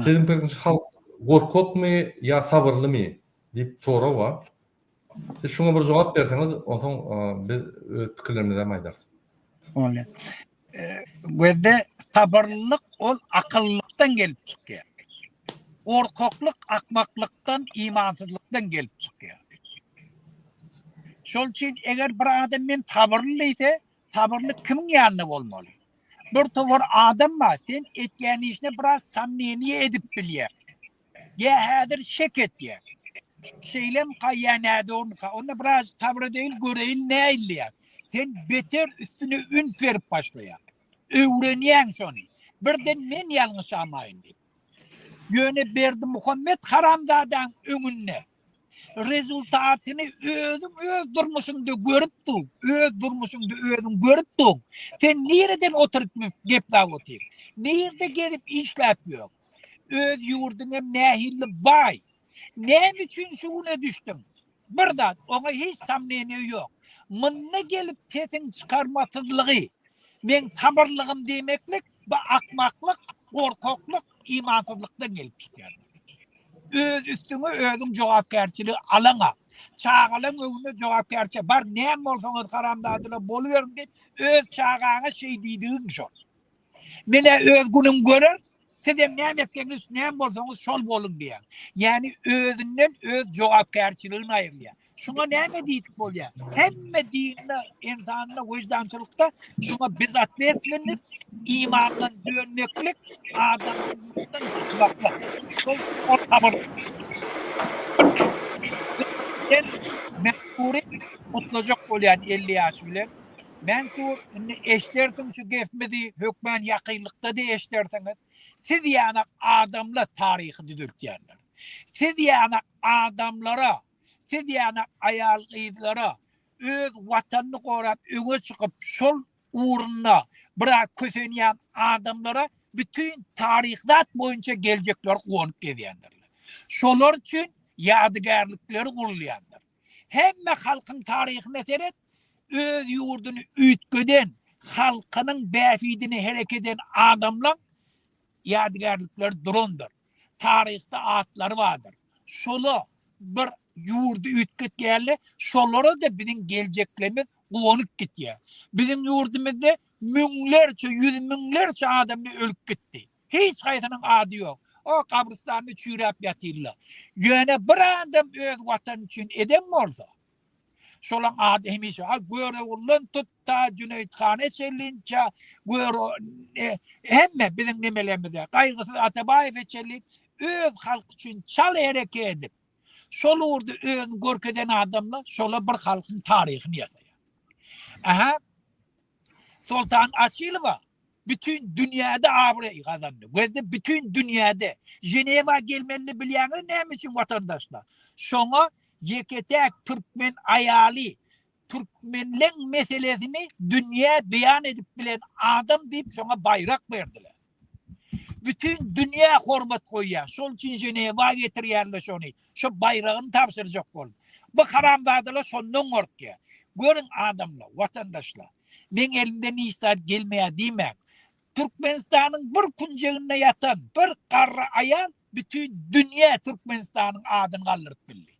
Siziň pikiriňizçe halk gorkakmy ýa sabyrlymy diýip sorag bar. Siz şuňa bir jogap berseňiz, onsoň biz öz pikirlerimizi hem aýdarys. Bolýar. Gözde sabyrlylyk ol akyllylykdan gelip çykýar. Gorkaklyk akmaklykdan, imansyzlykdan gelip çykýar. Şol üçin eger bir adam men sabyrly diýse, sabyrly kimiň ýanynda bolmaly? Bir towar adam bar, sen etýän işine biraz somneniýe edip bilýär. Ýa häzir şek etýär. Şeýlemka ýa nädogruka, onda biraz sabyr edeýin, göreýin näil diýýär. Sen beter üstüne üns berip başlaýaň. Öwrenýäň şony. Birden men ýalňyşamaýyn diýip. Ýöne Berdimuhamet haramzadaň öňünde rezultatyny özüň öz durmuşyňda görüp dur, öz durmuşyňda özüň görüp dur. Sen nireden oturyp gepläp otyr? Nirde gezip işläp ýör? Öz ýurduň hem nähili baý. Näme üçin şu güne düşdüň? Bir zat, oňa hiç somneniýe ýok. Munda gelip sesiň çykarmasyzlygy, meň sabyrlygym diýmeklik, bu akmaklyk, gorkaklyk, imansyzlykdan gelip çykýar. Öz üstüňe özüň jogapkärçiligi alaňa. Çagalaň öňünde jogapkärçilik, bar näme bolsaňyz haramzadalar boluberiň diýip, öz çagaňa şeý diýdigiň şol. Menä öz günüm görer, sizem näme etseňiz, näme bolsaňyz şol boluň diýýär. Ýagny özünden öz jogapkärçiligini aýyrýar. Şuňa näme diýdik bolýar? Hemme dinde, ynsanda, wyždançylykda şuňa bezotwetstwennost, imandan dönmeklik, adamsyzlykdan çykmaklyk. Şol üçin ol sabyr. Mensury gutlajak bolýan 50 ýaşy bilen. Mensur, indi eşdersiň şu gepimizi, hökmän ýakynlykda-da eşdersiňiz. Siz ýanak adamlar taryhy düzeltýänler. Siz ýanak adamlara, siz ýanak aýal-gyzlara öz watanyny gorap öňe çykyp şol ugrunda biraz kösenýän adamlara bütin taryh zat boýunça geljekleri guwanyp gezýändirler. Şolar üçin ýadygärlikleri gurulýandyr. Hemme halkyň taryhyna seret, öz ýurduny üýtgeden, halkynyň bähbidine hereket eden adamlaň ýadygärlikleri durandyr. Taryhda atlary bardyr. Şola bir ýurdy üýtgetýärler, şolara-da biziň geljeklerimiz guwanyp gitýär. Biziň ýurdumyzda müňlerçe, ýüz müňlerçe adamlar ölüp gitdi. Hiç haýsynyň ady ýok. O gabrystanda çüýräp ýatyrlar. Ýöne bir adam öz watany üçin eden bolsa, şolaň ady hemişe, ha Göroguldan tut ta Jüneýit hana çenlinçä, Göro hemme biziň nemelerimize, Gaýgysyz Atabaýewe çenli öz halky üçin çal hereket edip, şol ugurda özüni görkezen adamlar şolar bir halkyň taryhyny ýasaýar. Aha, Soltan Açylowa Bütin dünýäde abraý gazandy. Gözde bütin dünýäde. Ženewa gelmelini bilýäňiz näme üçin watandaşlar? Şoňa ýeke-täk türkmen aýaly türkmenleň meselesini dünýä beýan edip bilen adam diýip şoňa baýrak berdiler. Bütin dünýä hormat goýýar. Şol üçin Ženewa getirýärler şony. Şo baýragyny tabşyrjak bolup. Bu haramzadalar şondan gorkýar. Görüň adamlar, watandaşlar. Meň elimden hiç zat gelmeýär diýmäň. Türkmenistanyň bir künjeginde ýatan bir garry aýal bütin dünýä Türkmenistanyň adyny galdyryp bildi.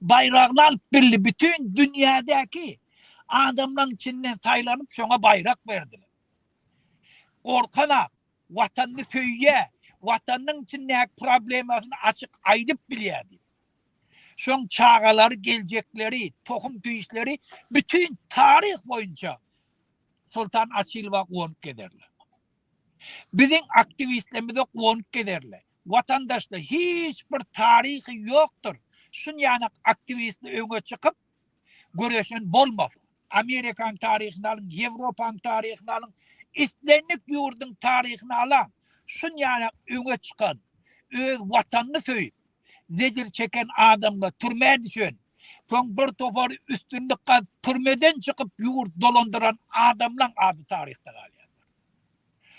Baýragyny alyp bildi. Bütin dünýädäki adamlaryň içinden saýlanyp şoňa baýrak berdiler. Gorkanak, watanyny söýýär, watanynyň içindäki problemasyny açyk aýdyp bilýär diýip. Şoň çagalary, geljekleri, tohum tüýsleri bütin taryh boýunça Soltan Açylowa guwanyp gezerler. Biziň aktiwistlerimize guwanyp gezerler. Watandaşlar hiç bir taryhy ýokdur. Şunýanak aktiwistler öňe çykyp göreşen bolmasa. Amerikanyň taryhyny alyň, Ýewropanyň taryhyny alyň, islendik ýurduň taryhyny alaň, şunýanak öňe çykan, öz watanyny söýüp, zejir çeken adamlar türmä düşen, soň bir topar üstünlik gazyp türmeden çykyp ýurt dolandyran adamlaň ady taryhda galýandyr.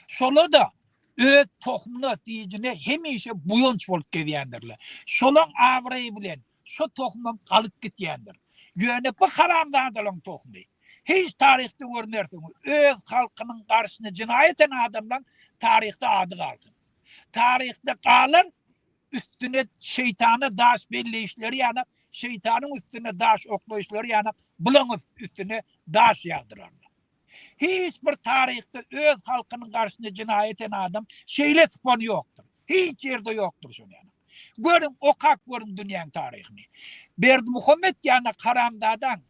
Şola-da öz tohumyna, diýjine hemişe buýanç bolup gezýändirler. Şolaň abraýy bilen şo tohumam galyp gitýändir. Ýöne bu haramzadalaň tohumy hiç taryhda görmersiňiz. Öz halkynyň garşyna jenaýat eden adamlaň taryhda ady galsyn. Taryhda galar üstüne şeýtana daş belleýişleri ýanak, şeýtanyň üstüne daş oklaýyşlary ýanak bulaň üstüne daş ýagdyrarlar. Hiç bir taryhda öz halkynyň garşyna jenaýat eden adam şeýle sypany ýokdur. Hiç ýerde ýokdur şol ýaly. Görüň, okap görüň dünýäň taryhyny. Berdimuhamet ýanak haramzadaň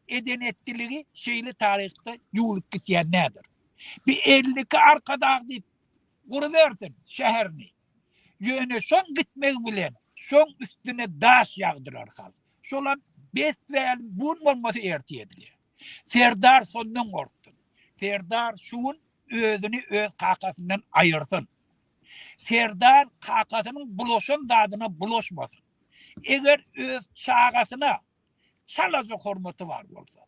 eden etdiligi şeýle taryhda ýuwlup gitýän nädir? Bir 52 arkadag diýip gurubersin şäherini. Ýöne şoň gitmegi bilen şoň üstüne daş ýagdyrar halk. Şolam bes-bäli bu gün bolmasa ertir edilýär. Serdar şondan gorksun. Serdar şu gün özüni öz kakasyndan aýyrsyn. Serdar kakasynyň bulaşan zadyna bulaşmasyn. Eger öz çagasyna çalaja hormaty bar bolsa.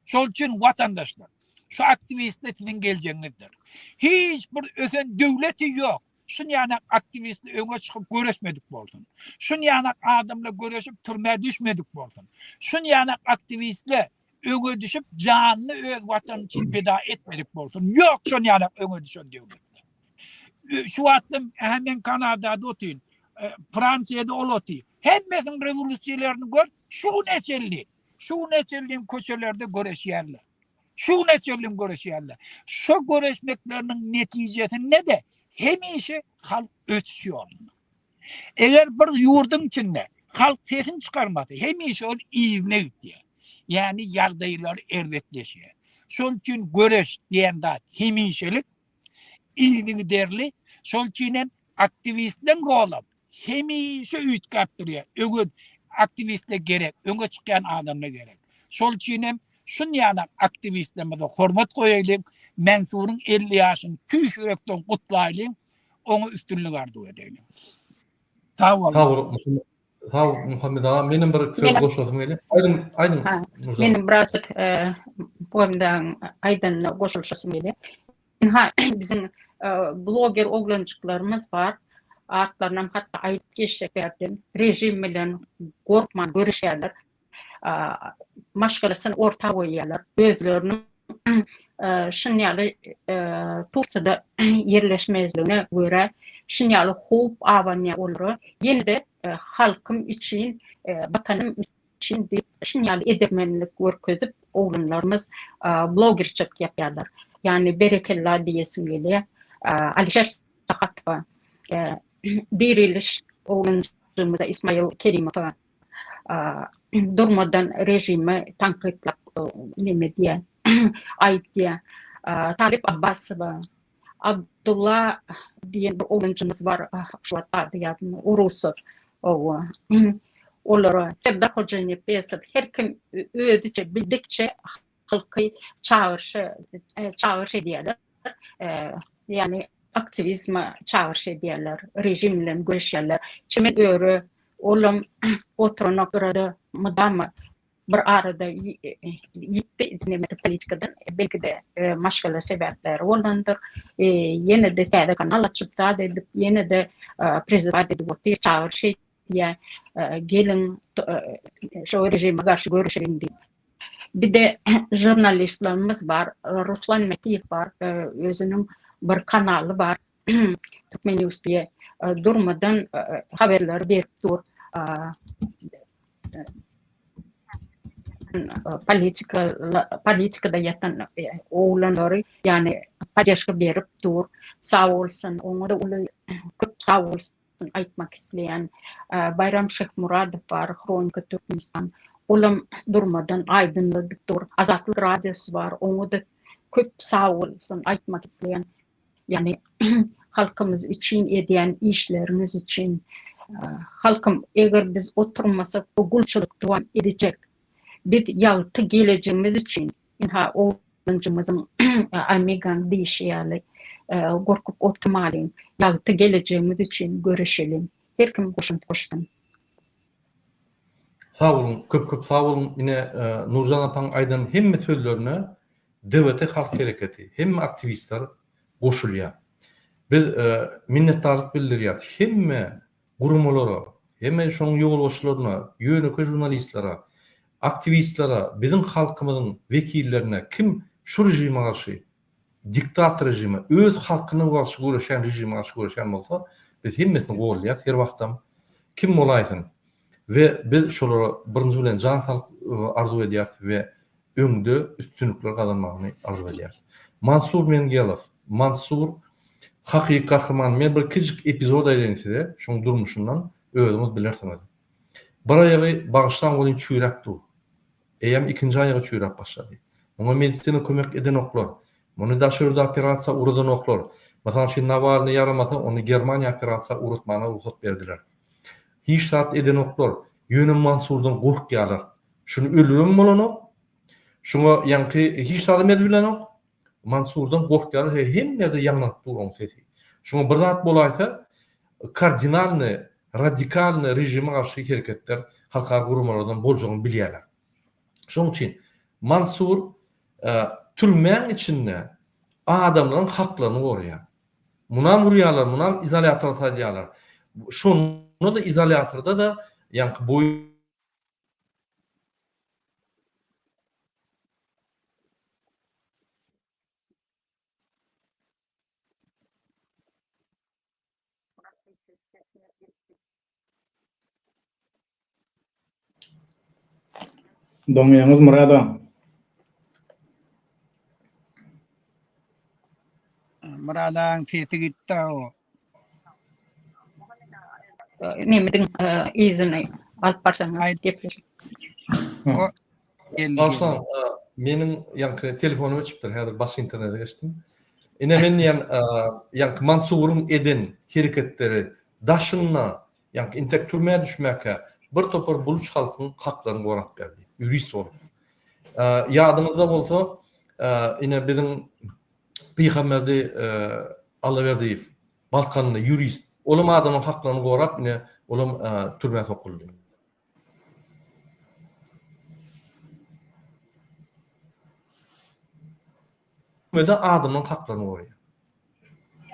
Şol üçin watandaşlar, şu aktiwistler siziň geljegiňizdir. Hiç bir ösen döwleti ýok. Şunýanak aktiwistler öňe çykyp göreşmedik bolsun. Şunýanak adamlar göreşip türmä düşmedik bolsun. Şunýanak aktiwistler öňe düşüp janyny öz watany üçin peda etmedik bolsun. Ýok şonýanak öňe düşen döwletler. Şu wagtda hä men Kanadada otyryn. Fransiýada ol otyr. Hemmesiniň rewolýusiýalaryny gör, şu güne çenli, şu güne çenli köçelerde göreşýärler. Şu güne çenli göreşýärler. Şo göreşmekleriniň netijesinde-de hemişe halk ösüş ýolunda. Eger bir ýurduň içinde halk sesini çykarmasa, hemişe ol yzyna gidýär. Ýagny ýagdaýlar erbetleşýär. Şol üçin göreş diýen zat hemişelik, yzygiderli. Şol üçin hem aktiwistleriň rolam hemişe üýtgäp durýar. Öňe aktiwistler gerek, öňe çykýan adamlar gerek. Şol üçin hem şunýanak aktiwistlerimize hormat goýaýlyň, Mensuryň 50 ýaşyny tüýs ýürekden gutlaýlyň, oňa üstünlik arzuw edeýliň. Sag boluň. Sag boluň. Sag bol Muhammet aga. Menem bir söz goşasym gelýär. Aýdyň, aýdyň. Menem birazjyk Muhammet aýdanyna goşulyşasym gelýär. Ynha biziň bloger oglanjyklarymyz bar. Atlarynam hatda aýdyp geçjek däldim. Režim bilen gorkman göreşýärler. Maşgalasyny orta goýýarlar. Özleriniň şun ýaly Tursiýada ýerleşmezligine görä şun ýaly howp abanýar olara. Ýene-de halkym üçin, watanym üçin diýip şun ýaly edermenlik görkezip oglanlarymyz blogerçilik ýapýarlar. Ýagny berekella diýesim gelýär. Alişer Sahatowa, Diriliş oglanjygymyza Ismail Kerimowa durmadan režimi tankytlap neme diýýär, aýtýar. Talyp Abbasowa, Abdulla diýen bir oglanjygymyz bar, şu wagt ady ýadymda, Urusow. Owa. Olara Serdar Hojanepesow her kim özüçe bildikçe halky çagyryş çagyryş edýärler. Ýagny aktiwizme çagyryş edýärler, režim bilen göreşýärler. Çemen öre olam oturanok gyrada mydama bir arada ýitdi diňe politikadan belki-de maşgala sebäpleri bolandyr. Ýene-de täze kanal açyp zat edip ýene-de prizywać edip otyr çagyryş edýär. Geliň şo režime garşy göreşeliň diýip. Bir-de žurnalistlerimiz bar. Ruslan Mätiýew bar. Özüniň bir kanaly bar. Türkmen News diýe durmadan haberleri berip dur. Politika politikada ýatan oglanlary ýagny poddežka berip dur. Sag bolsun. Oňa-da uly köp sag bolsun. bolsun aýtmak isleýän. Baýram Şyhmyradow bar, Hronika Türkmenistan. Olam durmadan aýdynladyp dur. Azatlyk radiosy bar, oňa-da köp sag bolsun aýtmak isleýän. Ýagny halkymyz üçin edýän işleriňiz üçin. Halkym, eger biz oturmasak bu gulçulyk dowam edejek. Biz ýagty gelejegimiz üçin, ynha oglanjygymyzyň Omegaň diýşi ýaly, gorkup oturmalyň, ýagty gelejegimiz üçin göreşeliň. Her kim goşant goşsun. Sag boluň, köp köp sag boluň. Ine Nurjan apaň aýdan hemme sözlerine DWT halk hereketi, hemme aktiwistler goşulýar. Biz minnetdarlyk bildirýäris hemme guramalara, hemme şonuň ýolbaşçylaryna, ýönekeý žurnalistlere, aktiwistlere, biziň halkymyzyň wekillerine kim şu režime garşy, diktator režime, öz halkyna garşy göreşýän režime garşy göreşýän bolsa, biz hemmesini goldaýarys her wagtam. Kim bolaýsyn. We biz şolara birinji bilen jan saglyk arzuw edýäris we öňde üstünlikler gazanmagyny arzuw edýäris. Mansur Mengelow, Mansur hakyky gahryman. Men bir kiçijik epizod aýdaýyn size, şoň durmuşyndan, özüňiz bilersiňiz. Bir aýagy bagyşlaň welin çüýräp dur. Eýýäm ikinji aýagy çüýräp başlady. Muňa medisina kömek edenoklar. Muny daşary ýurda operasiýa ugradanoklar. Mysal üçin Nawalnyý ýaramasa ony Germaniýa operasiýa ugratmana rugsat berdiler. Hiç zat edenoklar. Ýöne Mansurdan gorkýarlar. Şuny öldürem bolanok. Şuňa ýaňky hiç zadam edip bilenok. Mansurdan gorkýarlar he hemme ýerde ýaňlanyp dur oň sesi. Şuňa bir zat bolaýsa kardinalny, radikalny režime garşy hereketler halkara guramalardan boljagyny bilýärler. Şoň üçin Mansur türmäň içinde adamlaryň haklaryny goraýar. Munam urýarlar, munam izolýatora salýarlar. Şonda-da izolýatorda-da ýaňky boý Doňýaňyz Myrat aga. Myrat agaň sesi gitdi o. Nemediň yzyny alyp barsaňyz gepleşik. Bagyşlaň, meniň ýaňky telefonym öçüpdir, häzir başga internete geçdim. Ine men diýen ýaňky Mansuryň eden hereketleri daşynda ýaňky intek türmä düşmäkä bir topar buluç halkyň haklaryny gorap berdi, ýurist bolup. Ýadyňyzda bolsa, ine biziň Pygamberdi Allaberdiýew Balkanly ýurist, olam adamyň haklaryny gorap ine olam türmä sokuldy. Türmede adamlaryň haklaryny goraýar.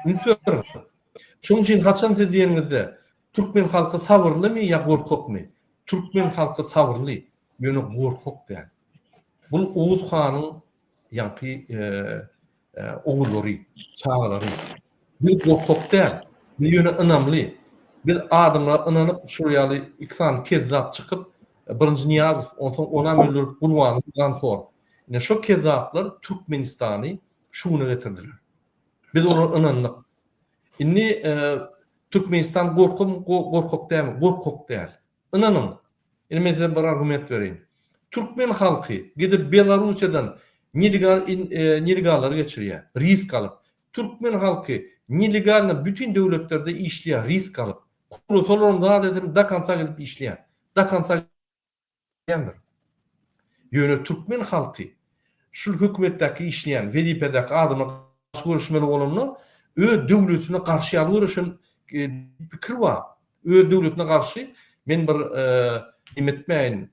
Üns beriň. Şonuň üçin haçan siz diýeniňizde türkmen halky sabyrlymy ýa gorkakmy? Türkmen halky sabyrly, ýöne gorkak däl. Bul Oguz hanyň ýaňky ogullary, çagalary. Biz gorkak däl, biz ýöne ynamly. Biz adamlara ynanyp şol ýaly iki sany kezzap çykyp, birinji Nyýazow, onsoň onam öldürip Gurbanguly ganhor. Ine şo kezzaplar Türkmenistany şu güne getirdiler. Biz olara ynandyk. Indi Türkmenistan gorkamy, gorkak dälmi? Gorkak däl. Ynanyň. Indi men size bir argument bereýin. Türkmen halky gidip Belarussiýadan nelegal nelegallary geçirýär, risk alyp. Türkmen halky nelegalno bütin döwletlerde işleýär, risk alyp. Kowlasalaram zat etsem do konca gidip işleýär. Do konca gidýändir. Ýöne türkmen halky şul hökümetdäki işleýän, wezipedäki adama garşy göreşmeli bolanda öz döwletine garşy ýaly göreşen pikir bar. Öz döwletine garşy men bir neme etmäýin,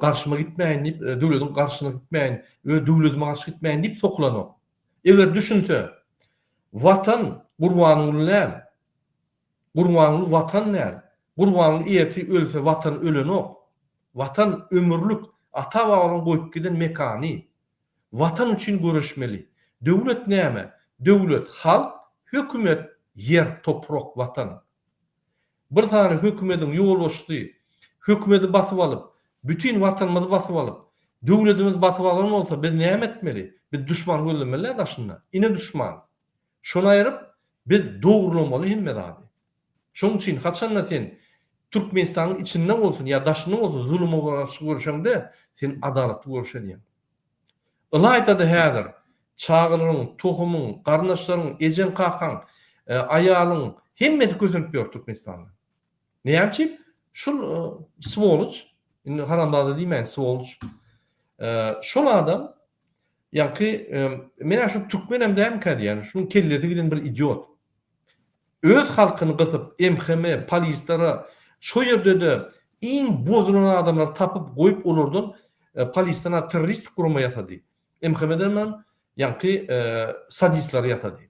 garşyma gitmäýin diýip, döwletiň garşysyna gitmäýin, öz döwletime garşy gitmäýin diýip sokulanok. Eger düşünse, Watan Gurbanguly däl, Gurbanguly Watan däl, Gurbanguly ertir ölse Watan ölenok. Watan ömürlik, ata-babalaryň goýup giden mekany. Watan üçin göreşmeli. Döwlet näme? Döwlet, halk, hökümet, ýer, toprak, Watan. Bir sany hökümediň ýolbaşçysy hökümedi basyp alyp, bütin Watanymyzy basyp alyp, döwletimizi basyp alan bolsa biz näme etmeli? Biz duşman gözlemeli-dä daşynda. Ine duşman. Şony aýryp, biz dogrulamaly hemme zady. Şonuň üçin haçanda sen Türkmenistanyň içinde bolsun ýa daşynda bolsun zuluma garşy göreşeňde sen adalatly göreş edýäň. Ylaýta-da häzir çagalaryň, tohumyň, garyndaşlaryň, ejeň-kakaň, aýalyň hemmesi kösenip ýör Türkmenistanda. Näme üçin? Şul swoloç, indi haramzada diýmäýin, swoloç. Şol adam ýaňky men-ä şu türkmenem dälmikä diýýän, şunuň kellesi giden bir idiot. Öz halkyny gysyp, MHM, polislere, şo ýerde-de iň bozulan adamlary tapyp goýup olardan polisden terroristik gurama ýasady. MHM-denem ýaňky sadistleri ýasady.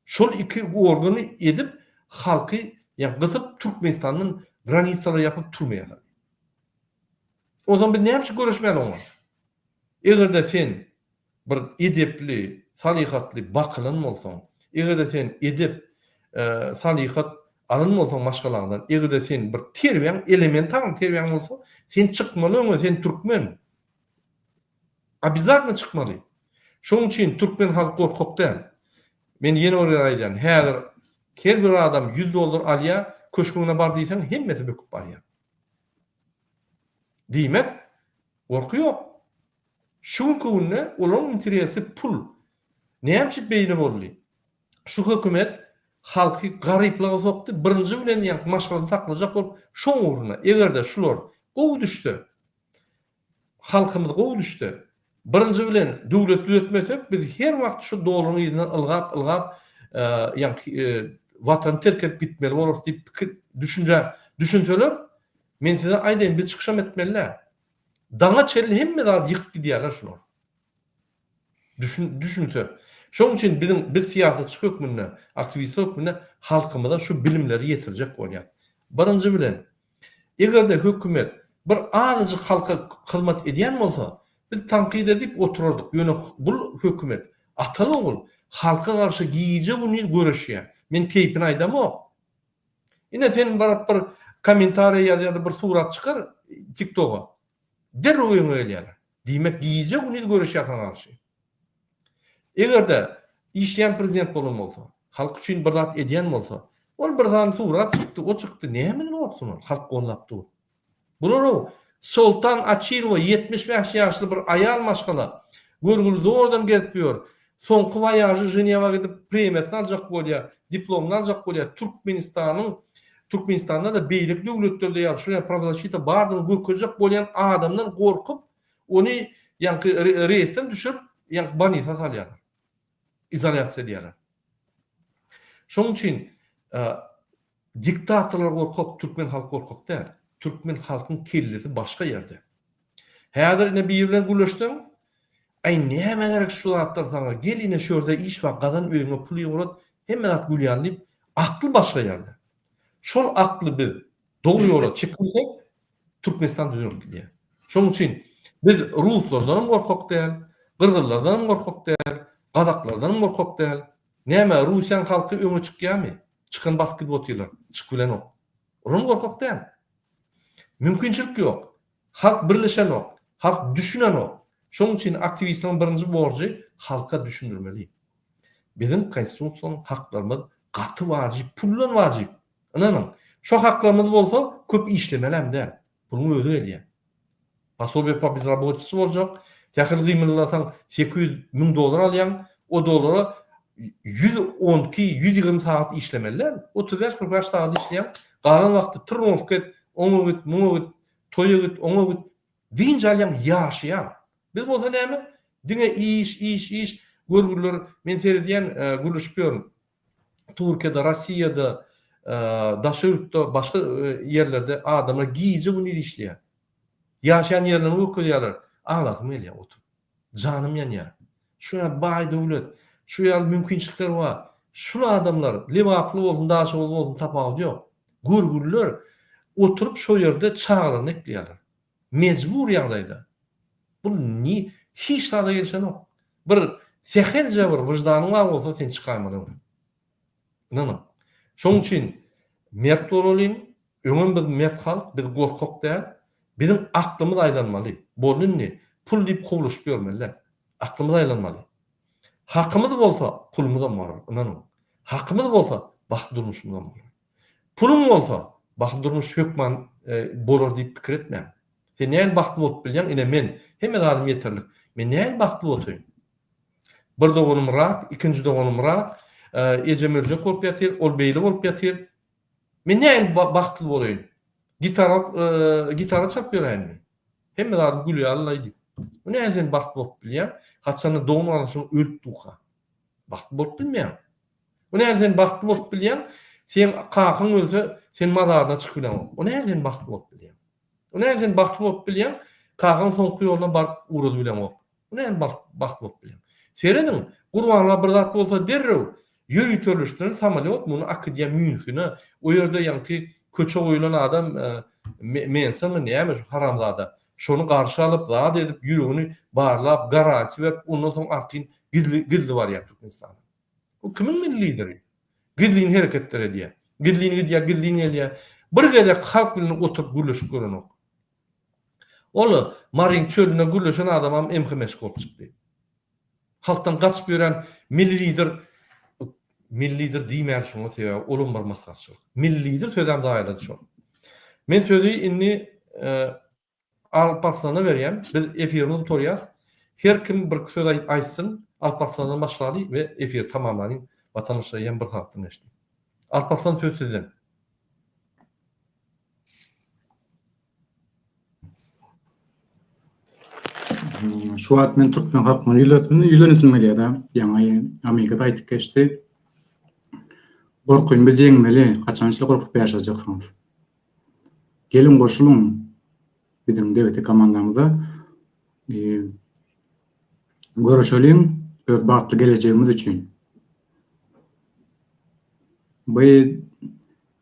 Şol iki organy edip halky ýa gysyp Türkmenistandan granisalary ýapyp türme ýasady. Onsoň biz näme üçin göreşmäli oňa? Eger-de sen bir edepli, salyhatly bakylan bolsaň, eger-de sen edep, salyhat alan bolsaň maşgalaňdan, eger-de sen bir terbiýäň, elementarny terbiýäň bolsa, sen çykmaly öňe, sen türkmen. Obязательno çykmaly. Şonuň üçin türkmen halky gorkak däl. Men ýene bir gezek aýdýan, häzir her bir adam 100 dollar alýar, köşgüňe bar diýseň, hemmesi böküp barýar. Diýmek, gorky ýok. Şu günki günde olaryň interesi pul. Näme üçin beýle boldy? Şu hökümet halky garyplyga sokdy, birinji bilen ýa maşgalasyny saklajak bolup şoň ugruna. Eger-de şular gowy düşse, halkymyz gowy düşse, birinji bilen döwlet düzetmesek, biz her wagt şu dolaryň yzyndan ylgap, ylgap, ýaňky watany terk edip gitmeli bolarys diýip pikir, düşünjä düşünseler, men size aýdaýyn, biz çykyşam etmeli däl. Daňa çenli hemme zady ýykyp gidýärler şular. Düşün, düşünse. Şonuň üçin biziň biz syýasatçy hökmünde, aktiwist hökmünde halkymyza şu bilimleri ýetirjek bolýarys. Birinji bilen, eger-de hökümet bir azajyk halka hyzmat edýän bolsa, biz tankyt edip oturardyk. Ýöne bul hökümet ataly-ogul halka garşy gije-gündiz göreşýär. Men keýpini aýdamok. Ine sen baryp bir kommentariýa ýaz ýa-da bir surat çykar TikToga. Derrew öňe gelýärler. Diýmek gije gündiz göreşýär saňa garşy. Eger-de işleýän prezident bolan bolsa, halk üçin bir zat edýän bolsa, ol bir sany surat çykdy, o çykdy, nämeden gorksun ol, halk gollap dur. Bular-ow, Soltan Açylowa 75 ýaşly bir aýal maşgala, görgüli zordan gezip ýör. Soňky woýažy Ženewa gidip premiýasyny aljak bolýar, diplomyny aljak bolýar. Türkmenistanyň Türkmenistanda-da beýleki döwletlerde ýaly şular ýaly prawzaşita bardygyny görkezjek bolýan adamdan gorkup, ony ýaňky reýsden düşürip, ýaňky bolnisa salýarlar. Izolýasiýa edýärler. Şonuň üçin Diktatorlar gorkak, türkmen halky gorkak däl. Türkmen halkyň kellesi başga ýerde. Häzir ine biri bilen gürleşseň, Aý nämä gerek şu zatlar saňa, gel ine şu ýerde iş bar, gazan öýüňe pul ýygrat, hemme zat gül ýaly diýip, akly başga ýerde. Şol akly biz dogry ýola çekmesek, Türkmenistan düzelip gidýär. Şonuň üçin biz ruslardanam gorkak däl, gyrgyzlardanam gorkak däl, gazaklardanam gorkak däl. Näme, Russiýanyň halky öňe çykýarmy? Çykan basyp gidip otyrlar. Çykyp bilenok. Olam gorkak däl. Mümkinçilik ýok. Halk birleşenok. Halk düşünenok. Şonuň üçin aktiwistleriň birinji borjy halka düşündirmeli. Biziň konstitusion haklarymyz gaty wajyp, puldan wajyp. Ynanyň, şo haklarymyz bolsa köp işlemelem däl. Puluň özi gelýär. Posobiýe po bezrabotisi boljak. Sähel gymyldasaň 800 dollar alýaň. O dollara 112, 120 sagat işlemeli däl. 35-45 sagat işleýäň. Galan wagty trnowka et, oňa git, muňa git, toýa git, oňa git. Dynç alýaň, ýaşaýaň. Biz bolsa näme? Diňe iş, iş, iş. Görgüliler, men seredýän, gürleşip ýörün. Türkiýede, Rossiýada, daşary ýurtda, başga ýerlerde adamlar gije-gündiz işleýär. Ýaşaýan ýerlerini görkezýärler. Aglasym gelýär oturyp. Janym ýanýar. Şu ýaly baý döwlet, şu ýaly mümkinçilikler bar. Şul adamlar lebaply bolsun, daşoguzly bolsun tapawudy ýok. Görgüliler oturyp şo ýerde çagalaryny ekleýärler. Mejbur ýagdaýda. Bu ni hiç zada gelişenok. Bir sähelje bir wyždanyň bar bolsa sen çykaýmaly öňe. Ynanyň. Şonuň üçin mert bolalyň. Öňem biz mert halk, biz gorkak däl. Biziň aklymyz aýlanmaly. Boldy indi. Pul diýip kowlaşyp ýörmeli däl. Aklymyz aýlanmaly. Hakymyz bolsa pulumyzam bolar, ynanyň. Hakymyz bolsa bagtly durmuşymyzam bolar. Puluň bolsa, bagtly durmuş hökman bolar diýip pikir etmäň. Sen nähili bagtly bolup bilýäň, ine men, hemme zadym ýeterlik. Men nähili bagtly botaýyn? Bir doganym rak, ikinji doganym rak, ejem öljek bolup ýatyr, ol beýle bolup ýatyr. Men nähili bagtly bolaýyn? Gitara gitara çalyp ýöräýinmi? Hemme zadym gül ýaly-laý diýip. Bu nähili sen bagtly bolup bilýäň? Haçanda dogan-garyndaşyň ölüp durka. Bagtly bolup bilmeýäň. Bu nähili sen bagtly bolup bilýäň? Seň kakaň ölse, sen mazaryna çykyp bileňok. O nähili sen bagtly bolup bilýäň? O nähili sen bagtly bolup bilýäň? Kakaň soňky ýoluna baryp ugradyp bileňok. Bu nähili bagtly bolup bilýäň? Serediň, Gurbanguly bir zat bolsa derrew ýöriteleşdirilen samolýot muny akydýar Mýunhene. O ýerde ýaňky köçe goýlan adam Mensonmy näme şu haramzada. Şony garşy alyp, zat edip, ýüregini barlap, garantiýa berip, ondan soň artyn gizli gizli barýar Türkmenistana. Bu kimiň milli lideri? Gizlin hereketler edýär. Gizlin gidýär, gizlin gelýär. Bir gezek halk bilen oturyp gürleşip görenok. Ol Maryň çölünde gürleşen adamam MHM-şik bolup çykdy. Halkdan gaçyp ýören milli lider milli lider diýmäli şoňa sebäbi olam bir masgaraçylyk. Milli lider sözem zaýalady şol. Men sözi indi Alparslana berýän. Biz efirimizi gutarýas. Her kim bir söz aýtsyn. Alparslandan başlaly we efiri tamamlalyň. Watandaşlar eýýäm bir sagatdan geçdi. Alparslan söz sizden. Şu wagt men türkmen halkyna ýüzlenesim gelýär-de. Ýaňy Amika-da aýdyp geçdi. Gorkyny biz ýeňmeli. Haçan şeýle gorkup ýaşajaksyňyz? Geliň goşulyň biziň DWT komandamyza. Göreşeliň öz bagtly gelejegimiz üçin. Bu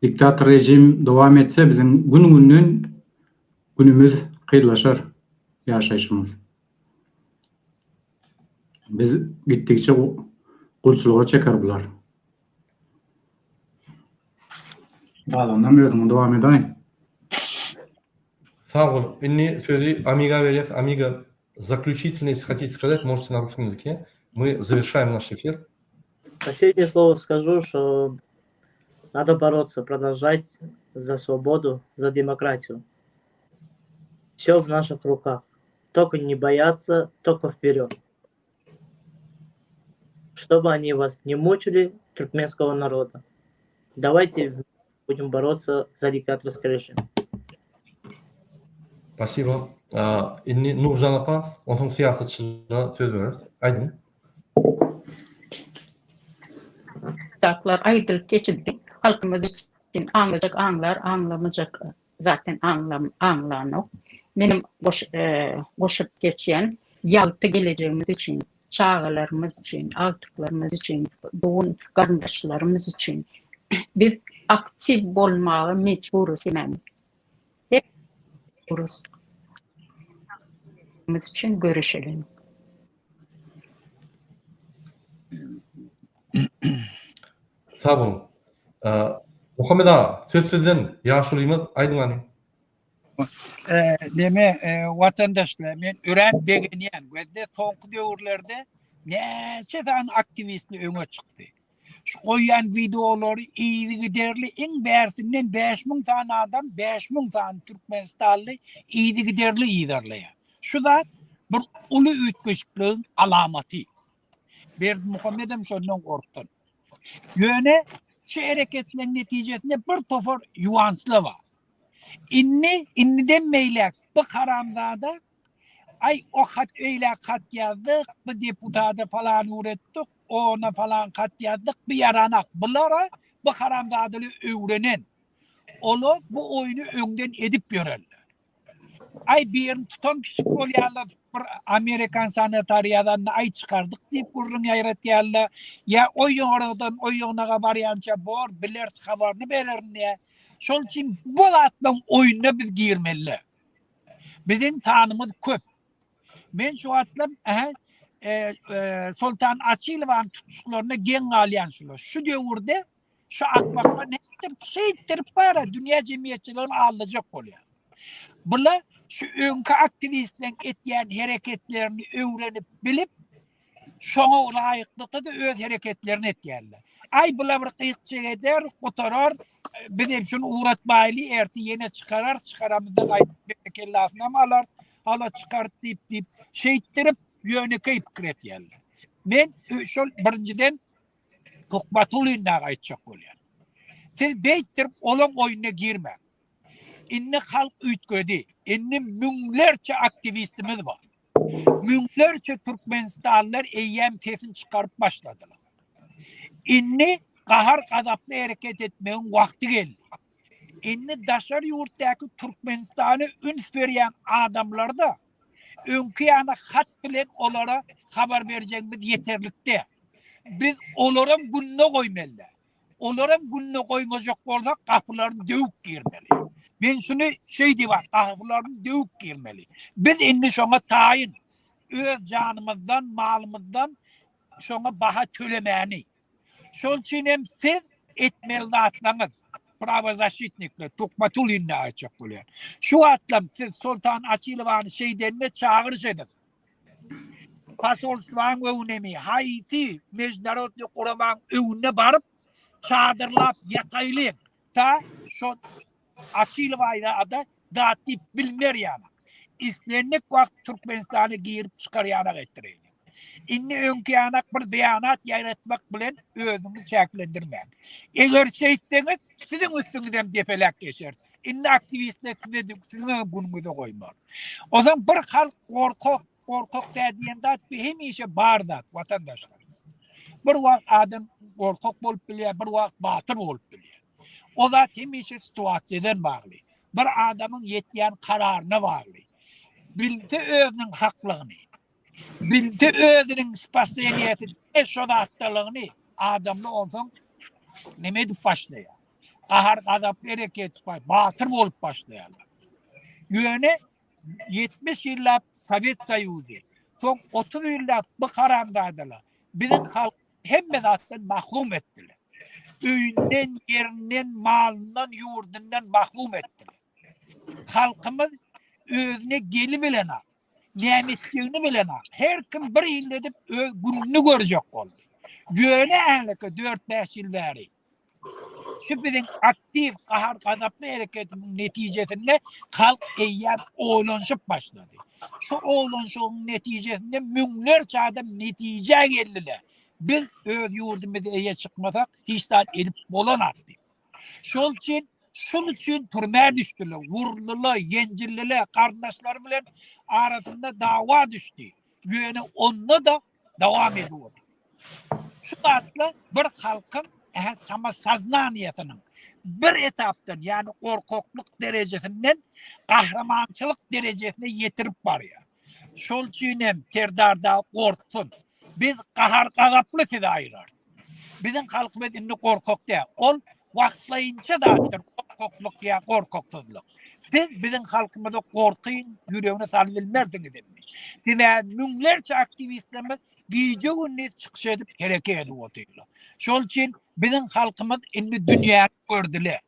diktator rejim dowam etse biziň gün-günden günümiz kynlaşar ýaşaýşymyz. Biz gitdikçe gulçulyga çeker bular. Galanynam özüňiz dowam edäýiň. Sag bol. Indi sözi Amiga berýäs. Amiga, заключительное, если хотите сказать, можете на русском языке. Мы завершаем наш эфир. Последнее слово скажу, что надо бороться, продолжать за свободу, за демократию. Все в наших руках. Только не бояться, только вперед. Чтобы они вас не мучили, туркменского народа. Давайте будем бороться за диктаторский режим. Spasibo. Indi Nurjan apa, onsoň syýasatçylara söz bereris. Aýdyň. Zatlar aýdylyp geçildi. Halkymyz üçin aňlajak aňlar, aňlamajak zaten aňlam aňlanok. Menem goş goşup geçýän ýagty gelejegimiz üçin, çagalarymyz üçin, agtyklarymyz üçin, dogan garyndaşlarymyz üçin biz aktiw bolmaga mejburys hemmämiz. Hep üçin göreşeliň. Sag boluň. Muhammet aga, söz sizden, ýaşulymyz, aýdyň hany. Neme, watandaşlar, men örän begenýän. Gözde soňky döwürlerde näçe sany aktiwistler öňe çykdy. Şu goýýan wideolary yzygiderli iň bärsinden 5000 sany adam, 5000 sany türkmenistanly yzygiderli yzarlaýar. Şu zat bir uly üýtgeşikligiň alamaty. Berdimuhamedem şondan gorksun. Ýöne şu hereketleriň netijesinde bir topar ýuwanslar bar. Indi, indiden beýläk bu haramzada aý o hat öýläk hat ýazdyk, bu deputada falan uretdik, ona falan hat ýazdyk, bu ýaranak. Bulara bu haramzadaly öwrenen. Olar bu oýny öňden edip ýörenler. Aý birini tutan kişi bolýarlar, bir amerikan senatory ýazanda aý çykardyk diýip gürrüň ýaýratýarlar. Ýa o ýygyrdan o ýygnaga barýança bor, bileris habaryny bererin diýýär. Şol üçin bu zatlaryň oýnuna biz girmeli. Biziň sanymyz köp. Men şu wagtlar ähä e, e, Soltan Açylowanyň tutuşlaryna geň galýan şular. Şu döwürde Şu akmaklar nätdirip şeýtdirip bara dünýä jemgyýetçiligini aldajak bolýar. Bular şu öňki aktiwistleriň etýän hereketlerini öwrenip bilip, şoňa laýyklykda-da öz hereketlerini etýärler. Aý bular bir gyýkjyk eder, gutarar. Biz hem şuny ugratmaýly, ertir ýene çykararys, çykaramyzda gaýdyp berekellasynam alarys, hala çykaryp diýip diýip, şeýtdirip ýönekeý pikir etýärler. Men şol birinjiden Tuhbatullin dagy aýtjak bolýan. Siz beýtdirip olaň oýnuna girmäň. Indi halk üýtgedi. Indi müňlerçe aktiwistimiz bar. Müňlerçe türkmenistanlylar eýýäm sesini çykaryp başladylar. Indi gahar-gazaply hereket etmegiň wagty geldi. Indi daşary ýurtdaky Türkmenistana üns berýän adamlarda öňki ýaly hat bilen olara habar berjegimiz ýeterlik däl. Biz olaram gününe goýmaly. Olaram gününe goýmajak bolsak gapylaryny döwüp girmeli. Men şuny şeý diýip aýt, gapylaryny döwüp girmeli. Biz indi şoňa taýyn. Öz janymyzdan, malymyzdan şoňa baha tölemäni. Şol üçin hem siz etmeli zatlaryňyz prawozaşitnikler, Tuhbatullin aýtjak bolýan. Şu wagtlam siz Soltan Açylowany şeýdende çagyryş ediň. Posolstwaň öňünemi, haýsy mejnarodnyý guramaň öňüne baryp, çadyrlap ýataýlyň. Ta şo Açylow aýda zat diýip bilmer ýanak. Islendik wagt Türkmenistana girip çykar ýanak etdireýliň. Indi öňki ýanak bir beýanat ýaýratmak bilen özüňizi çäklendirmäň. Eger şeýtseňiz, siziň üstüňizem depeläp geçer. Indi aktiwistler size siziň günüňize goýmaz. Onsoň bir halk gorkak, gorkak däl diýen zat bu hemişe bar zat watandaşlar. Bir wagt adam gorkak bolup bilýär, bir wagt batyr bolup bilýär. O zat hemişe situasiýadan bagly. Bir adamyň ýetýän kararyna bagly. Bilse özüniň haklygyny, bilse özüniň spaseniýesi diňe şo zatdalygyny adamly onsoň neme edip başlaýar. Gahar gazap hereket edip batyr bolup başlaýarlar. Ýöne 70 ýyllap Sowet Soýuzy, soň 30 ýyllap bu haramzadalar biziň halk hemme zatdan mahrum etdiler. Öýünden, ýerinden, malyndan, ýurdundan mahrum etdiler. Halkymyz özüne gelibilenok, näme etjegini bilenok. Her kim bir hil edip öz gününi görjek boldy. Ýöne änleke 4-5 ýyl bäri şu biziň aktiw gahar-gazaply hereketimiziň netijesinde halk eýýäm oýlanyşyp başlady. Şu oýlanyşygyň netijesinde müňlerçe adam netijä geldiler. Biz öz ýurdumyza eýe çykmasak, hiç zat edip bolanok diýip. Şol üçin, şul üçin türmä düşdüler, wurdular, ýenjildiler, garyndaşlary bilen arasynda dawa düşdi. Ýöne onda-da dowam edip otyr. Şu zatlar bir halkyň ähä samosoznaniýasynyň bir etapdan, ýagny gorkaklyk derejesinden gahrymançylyk derejesine ýetirip barýar. Şol üçin hem Serdar dagy gorksun. Biz gahar-gazaply sizi aýyrarys. Biziň halkymyz indi gorkak däl. Ol wagtlaýynça zatdyr, gorkaklyk ýa gorkaksyzlyk. Siz biziň halkymyzy gorkyň ýüregine salyp bilmersiňiz indi. Sebäbi müňlerçe aktiwistlerimiz gije-gündiz çykyş edip hereket edip otyrlar. Şol üçin biziň halkymyz indi dünýäni gördüler.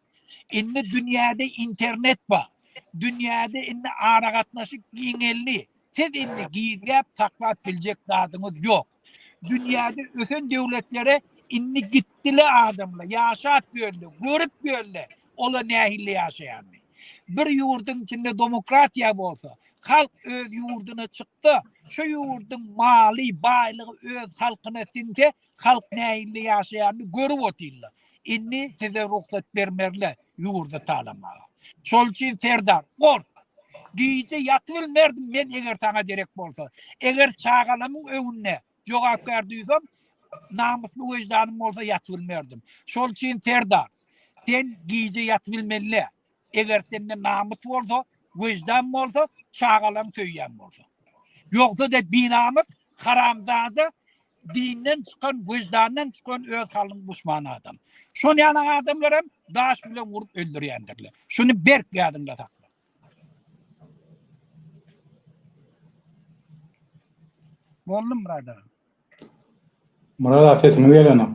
Indi dünýäde internet bar. Dünýäde indi aragatnaşyk giňeldi. Siz indi gizläp saklap biljek zadyňyz ýok. Dünýäde ösen döwletlere indi gitdile adamlar, ýaşap ýörler, görüp ýörler, olar nähili ýaşaýanyny. Bir ýurduň içinde demokratiýa bolsa, halk öz ýurduna çyksa, şo ýurduň maly, baýlygy öz halkyna siňse, Halk nähili ýaşaýanyny görüp otyrlar. Indi size rugsat bermerler ýurdy talamaga. Şol üçin serdar, gork! Gije ýatybilmerdim men eger saňa derek bolsa. Eger çagalamyň öňünde jogapkär duýsam, namysly wyždanym bolsa ýatybilmerdim. Şol üçin serdar, sen gije ýatybilmeli däl. Eger sende namys bolsa, wyždan bolsa, çagalaň söýýän bolsa. Ýogsa-da binamys, haramzada, dinden çykan, wyždandan çykan öz halkynyň duşmany adam. Şon ýaly adamlar hem daş bilen urup öldürýändirler. Şuny berk ýadyňda sakla. Boldumy Myrat aga? Myrat aga sesiňiz gelenok.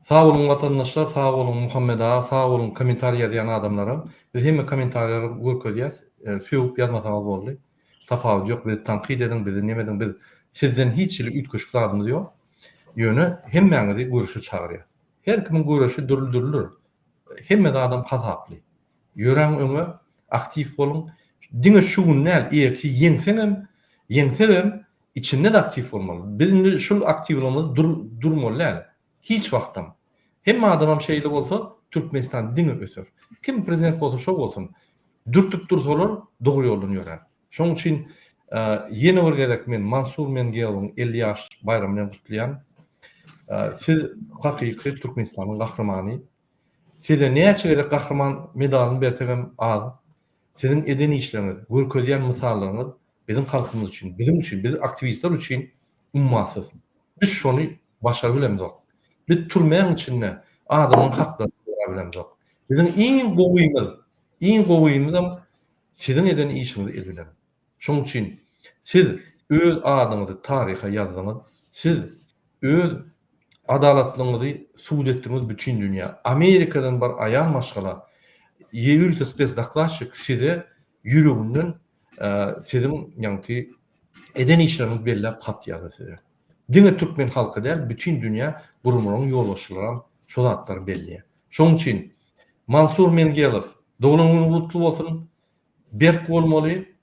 Sag boluň watandaşlar sag boluň Muhammet aga sag boluň komentariý ýazýan adamlara biz hemme komentariýalary görkezýäs sögüp ýazmasaňyz boldy tapawudy ýok bizi tankyt ediň bizi neme ediň biz sizden hiç hili üýtgeşik zadymyz ýok ýöne hemmäňizi görüşe çagyrýas. Her kimiň göreşi dürli-dürlidir. Hemme zadam hasaply. Ýöräň öňe, aktiw boluň. Diňe şu gün däl, ertir ýeňseňem, ýeňsegem içinde-de aktiw bolmaly. Biz indi şul aktiwligimiz durmaly däl. Hiç wagtam. Hemme adamam şeýle bolsa, Türkmenistan diňe öser. Kim prezident bolsa şo bolsun. Dürtüp dursalar dogry ýoldan ýörär. Şonuň üçin ýene bir gezek men Mansur Mengelowyň 50 ýaş baýramy bilen gutlaýan. Siz hakyky Türkmenistanyň gahrymany. Size näçe gezek gahryman medalyny bersegem az. Siziň eden işleriňiz, görkezýän mysallaryňyz biziň halkymyz üçin, biziň üçin, biz aktiwistler üçin ummasyz. Biz şony başarybilemzok. Biz türmäň içinde adamyň haklaryny gorabilemzok. Biziň iň gowymyz, iň gowymyzam Siziň eden işiňizi edilen. Şonuň üçin siz öz adyňyzy taryha ýazdyňyz, siz öz adalatlygyňyzy subut etdiňiz bütin dünýä. Amerikadan bir aýal maşgala ýörite spesdokladçik size ýüreginden siziň ýaňky eden işleriňizi belläp hat ýazdy size. Diňe türkmen halky däl, bütin dünýä guramalaryň ýolbaşçylaram şo zatlary belleýär. Şonuň üçin Mansur Mengelow, doglan günüň gutly bolsun, berk bolmaly,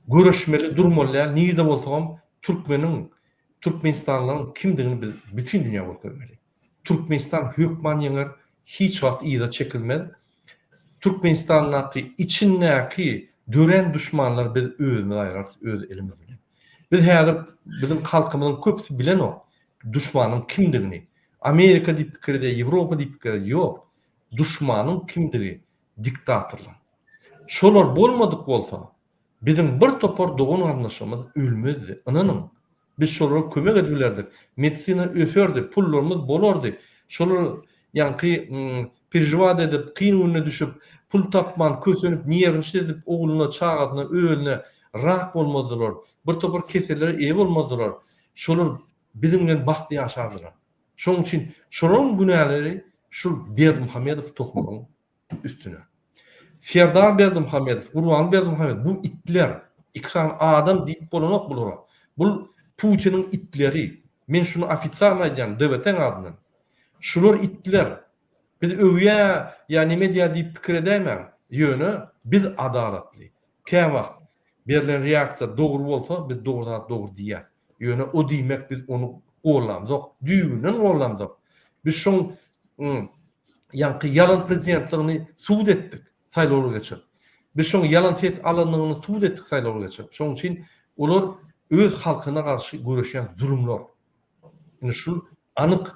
göreşmeli, durmaly däl, nirde bolsagam türkmeniň, türkmenistanlylaryň kimdigini biz bütin dünýä görkezmeli. Türkmenistan hökman ýeňer, hiç wagt yza çekilmez. Türkmenistandaky içindäki dörän duşmanlary biz özümiz aýrarys öz elimiz bilen. Biz häzir biziň halkymyzyň köpüsi bilenok duşmanyň kimdigini. Amerika diýip pikir edýär, Ýewropa diýip pikir edýär. Ýok. Duşmanyň kimdigi diktatorlar. Şolar bolmadyk bolsa, biziň bir topar dogan-garyndaşlarymyz ölmezdi. Ynanyň. Biz şolara kömek edip bilerdik. Medisina öserdi, pullarymyz bolardy. Şolar ýaňky perejewat edip, kyn gününe düşüp, pul tapman, kösenip, nerwniçit edip ogluna, çagasyna, özüne rak bolmazdylar. Bir topar kesellere eýe bolmazdylar. Şolar biziň bilen bagtly ýaşardylar. Şonuň üçin şolaryň günäleri şul Berdimuhamedow tohumynyň üstüne. Serdar Berdimuhamedow, Gurbanguly Berdimuhamedow bu itler, iki sany adam diýip bolanok bulara. Bul Putiniň itleri. Men şuny ofitsialno aýdýan DWT-iň adyndan. Şular itler. Biz öwýä ýa neme edýä diýip pikir edäýmäň. Ýöne biz adalatly. Käwagt berlen reaksiýa dogry bolsa biz dogry zat dogry diýýäs. Ýöne o diýmek biz ony gollamzok, düýbünden gollamzok. Biz şoň ýaňky ýalan prezidentligini subut etdik saýlawlar geçirip. Biz şoň ýalan ses alandygyny subut etdik saýlawlar geçirip. Şoň üçin olar öz halkyna garşy göreşýän zulumlar. Indi şul anyk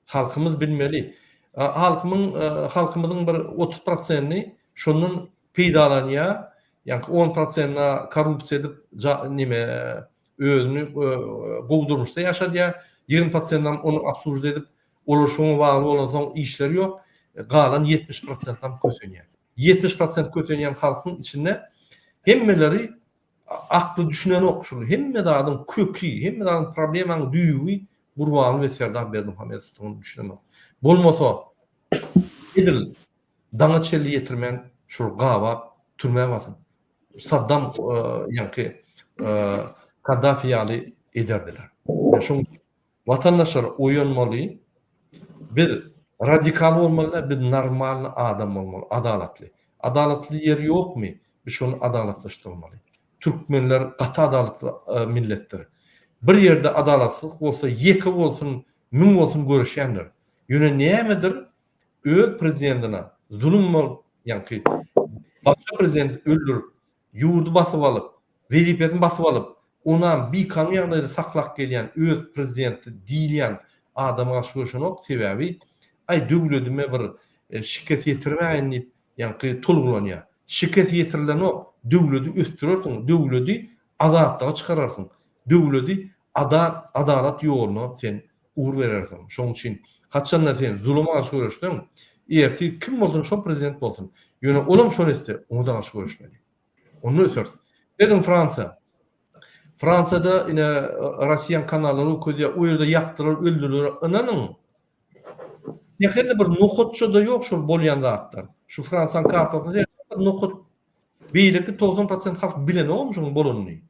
halkymyz bilmeli. Halkymyň halkymyzyň bir 30 prosentini şondan peýdalanýar. Ýaňky 10 prosentine korrupsiýa edip neme özüni gowy durmuşda ýaşadýar. 20 prosentinem ony obslužit edip, olar şoňa bagly bolansoň işleri ýok. Galan 70 prosentam kösenýär. 70 prosent kösenýän halkyň içinde hemmeleri akly düşünenok şul hemme zadyň köki, hemme zadyň problemanyň düýbi Gurbanguly we Serdar Berdimuhamedowdygyny düşünenok. Bolmasa edil daňa çenli ýetirmän şol gabap türmä basyp Saddam ýaňky Kaddafi ýaly ederdiler. Şoň üçin watandaşlar oýanmaly. Biz radikal bolmaly däl, biz normalny adam bolmaly, adalatly. Adalatly ýeri ýokmy? Biz şony adalatlaşdyrmaly. Türkmenler gaty adalatly milletdir. Bir ýerde adalatsyzlyk bolsa, ýeke bolsun, müň bolsun göreşýändir. Ýöne nämedir öz prezidentine zulum bolup, ýaňky başga prezidenti öldürip, ýurdy basyp alyp, wezipesini basyp alyp, onam bikanun ýagdaýda saklap gelýän öz prezidenti diýilýän adama garşy göreşenok, sebäbi aý döwledime bir şikes ýetirmäýin diýip, ýaňky tolgulanýar. Şikes ýetirilenok, döwledi ösdürersiň, döwledi azatlyga çykararsyň, döwledi adat, adalat ýoluna sen ugur berersiň. Şonuň üçin haçanda sen zuluma garşy göreşseň, ertir kim bolsun şol prezident bolsun, ýöne olam şony etse, oňa-da garşy göreşmeli. Onda öseris. Geliň Fransiýa. Fransiýada ine Rossiýanyň kanallary görkezýär, o ýerde ýakdylar, öldürdüler. Ynanyň, Sähel bir nokatça-da ýok şol bolýan zatlar. Şu Fransiýanyň kartasyna seretseň bir nokat. Beýleki 90 prosent halk bilenogam şonuň bolanyny.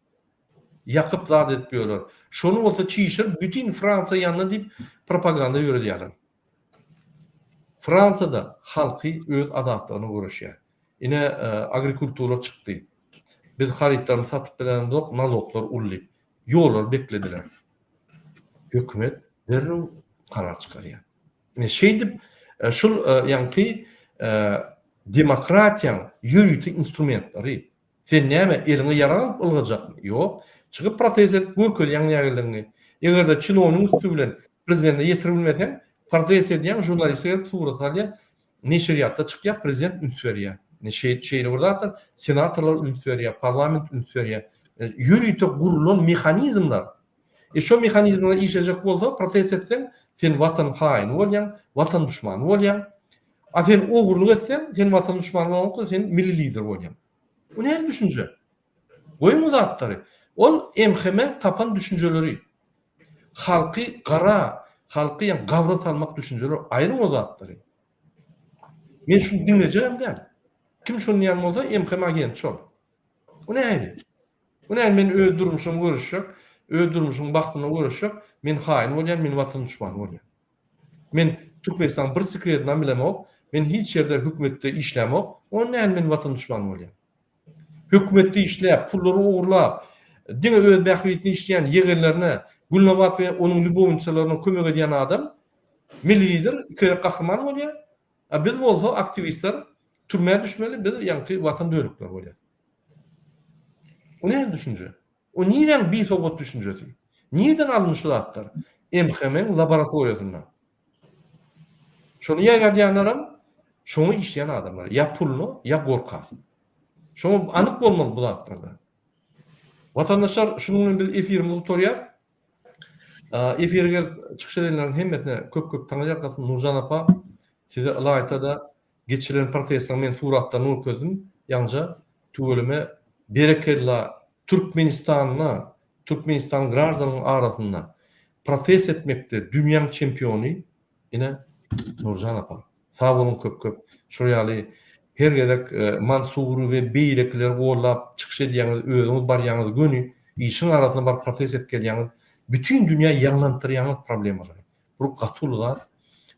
Ýakyp zat edip ýörler. Şony bolsa çişirip bütin Fransiýa ýandy diýip propaganda ýöredýärler. Fransiýada halky öz azatlygyna göreşýär. Ine, agrikultura çykdy. Biz harytlarymyzy satyp bilemzok, naloglar uly. Ýollary beklediler. Hökümet derrew karar çykarýar. Ine şeýdip, şul ýaňky demokratiýaň ýörite instrumentleri. Sen näme, eliňe ýarag alyp ylgajakmy? Ýok. Çykyp protest edip görkezýäň nägileligiňi. Eger-de çinownigiň üsti bilen prezidente ýetirip bilmeseň, protest edýäň, žurnaliste gelip surat alýar, neşirýatda çykýar, prezident üns berýär. Ine şeýle bir zatlar, senatorlar üns berýär, parlament üns berýär. Ýörite gurulan mehanizmler. E şo mehanizmler işlejek bolsa, protest etseň, sen watan haýyny bolýaň, watan duşmany bolýaň. A sen ogurlyk etseň, sen watan duşmany bolaňokda, sen milli lider bolýaň. Bu nähili düşünje? Goýuň bu zatlary. Ol MHM-iň tapan düşünjeleri. Halky gara, halky ýa gabra salmak düşünjeleri aýryň o zatlary. Men şuny diňlejegem däl. Kim şuny diýen bolsa MHM agenti şol. Bu nähili? Bu nähili men öz durmuşymy göreşjek, öz durmuşymyň bagtyna göreşjek, men haýyn bolýan, men watan duşmany bolýan. Men Türkmenistanyň bir sekredinam bilemok, men hiç ýerde hökümetde işlämok, onda nähili men watan duşmany bolýan? Hökümetde işläp, pullary ogurlap, diňe öz bähbitini işleýän ýegenlerine, Gülnabat we onuň lýubowniçalaryna kömek edýän adam milli lider, iki gezek gahryman bolýar. A biz bolsa aktiwistler türmä düşmeli, biz ýaňky watan dönükleri bolýas. O nähili düşünje? O niräň bisowat düşünjesi? Nireden alyndy şu zatlar? MHM-iň laboratoriýasyndan. Şony ýaýradýanlaram şoňa işleýän adamlar. Ýa puluna, ýa gorka. Şoňa anyk bolmaly bu zatlarda. Watandaşlar, şunuň bilen biz efirimizi gutarýas. Efire gelip çykyş edenleriň hemmesine köp-köp taňryýalkasyn. Nurjan apa, size ylaýta-da geçirilen protestiň men suratlaryny görkezdim. Ýaňja tüweleme berekella Türkmenistanda Türkmenistan graždanlarynyň arasynda protest etmekde dünýäň çempiony ine Nurjan apa. Sag boluň köp köp. Şol ýaly her gezek Mansury we beýlekileri gollap çykyş edýäňiz özüňiz barýaňyz göni işiň arasyna baryp protest edip gelýäňiz. Bütin dünýä ýaňlantdyrýaňyz problemalary. Bu gaty uly zat.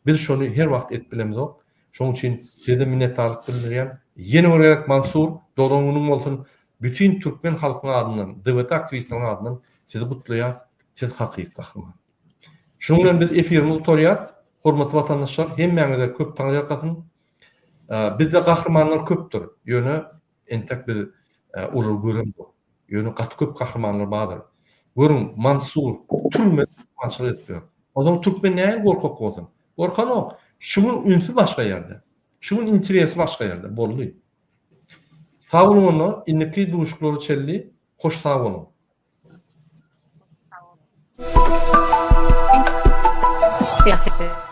Biz şony her wagt edip bilemzok. Şonuň üçin size-de minnetdarlyk bildirýän. Ýene bir gezek Mansur, doglan günüň bolsun! Bütin türkmen halkynyň adyndan, DWT aktiwistleriniň adyndan sizi gutlaýas. Siz hakyky gahryman. Şunuň bilen biz efirimizi gutarýas. Hormatly watandaşlar, hemmäňize köp taňryýalkasyn. Bizde gahrymanlar köpdür. Ýöne entek biz olary göremzok. Ýöne gaty köp gahrymanlar bardyr. Görüň, Mansur türmede gahrymançylyk edip ýör. Onsoň türkmen nähili gorkak bolsun? Gorkanok. Şu gün ünsi başga ýerde. Şu gün interesi başga ýerde. Boldy. Sag boluň onda, indiki duşuşyklara çenli hoş sag boluň. Syýasat.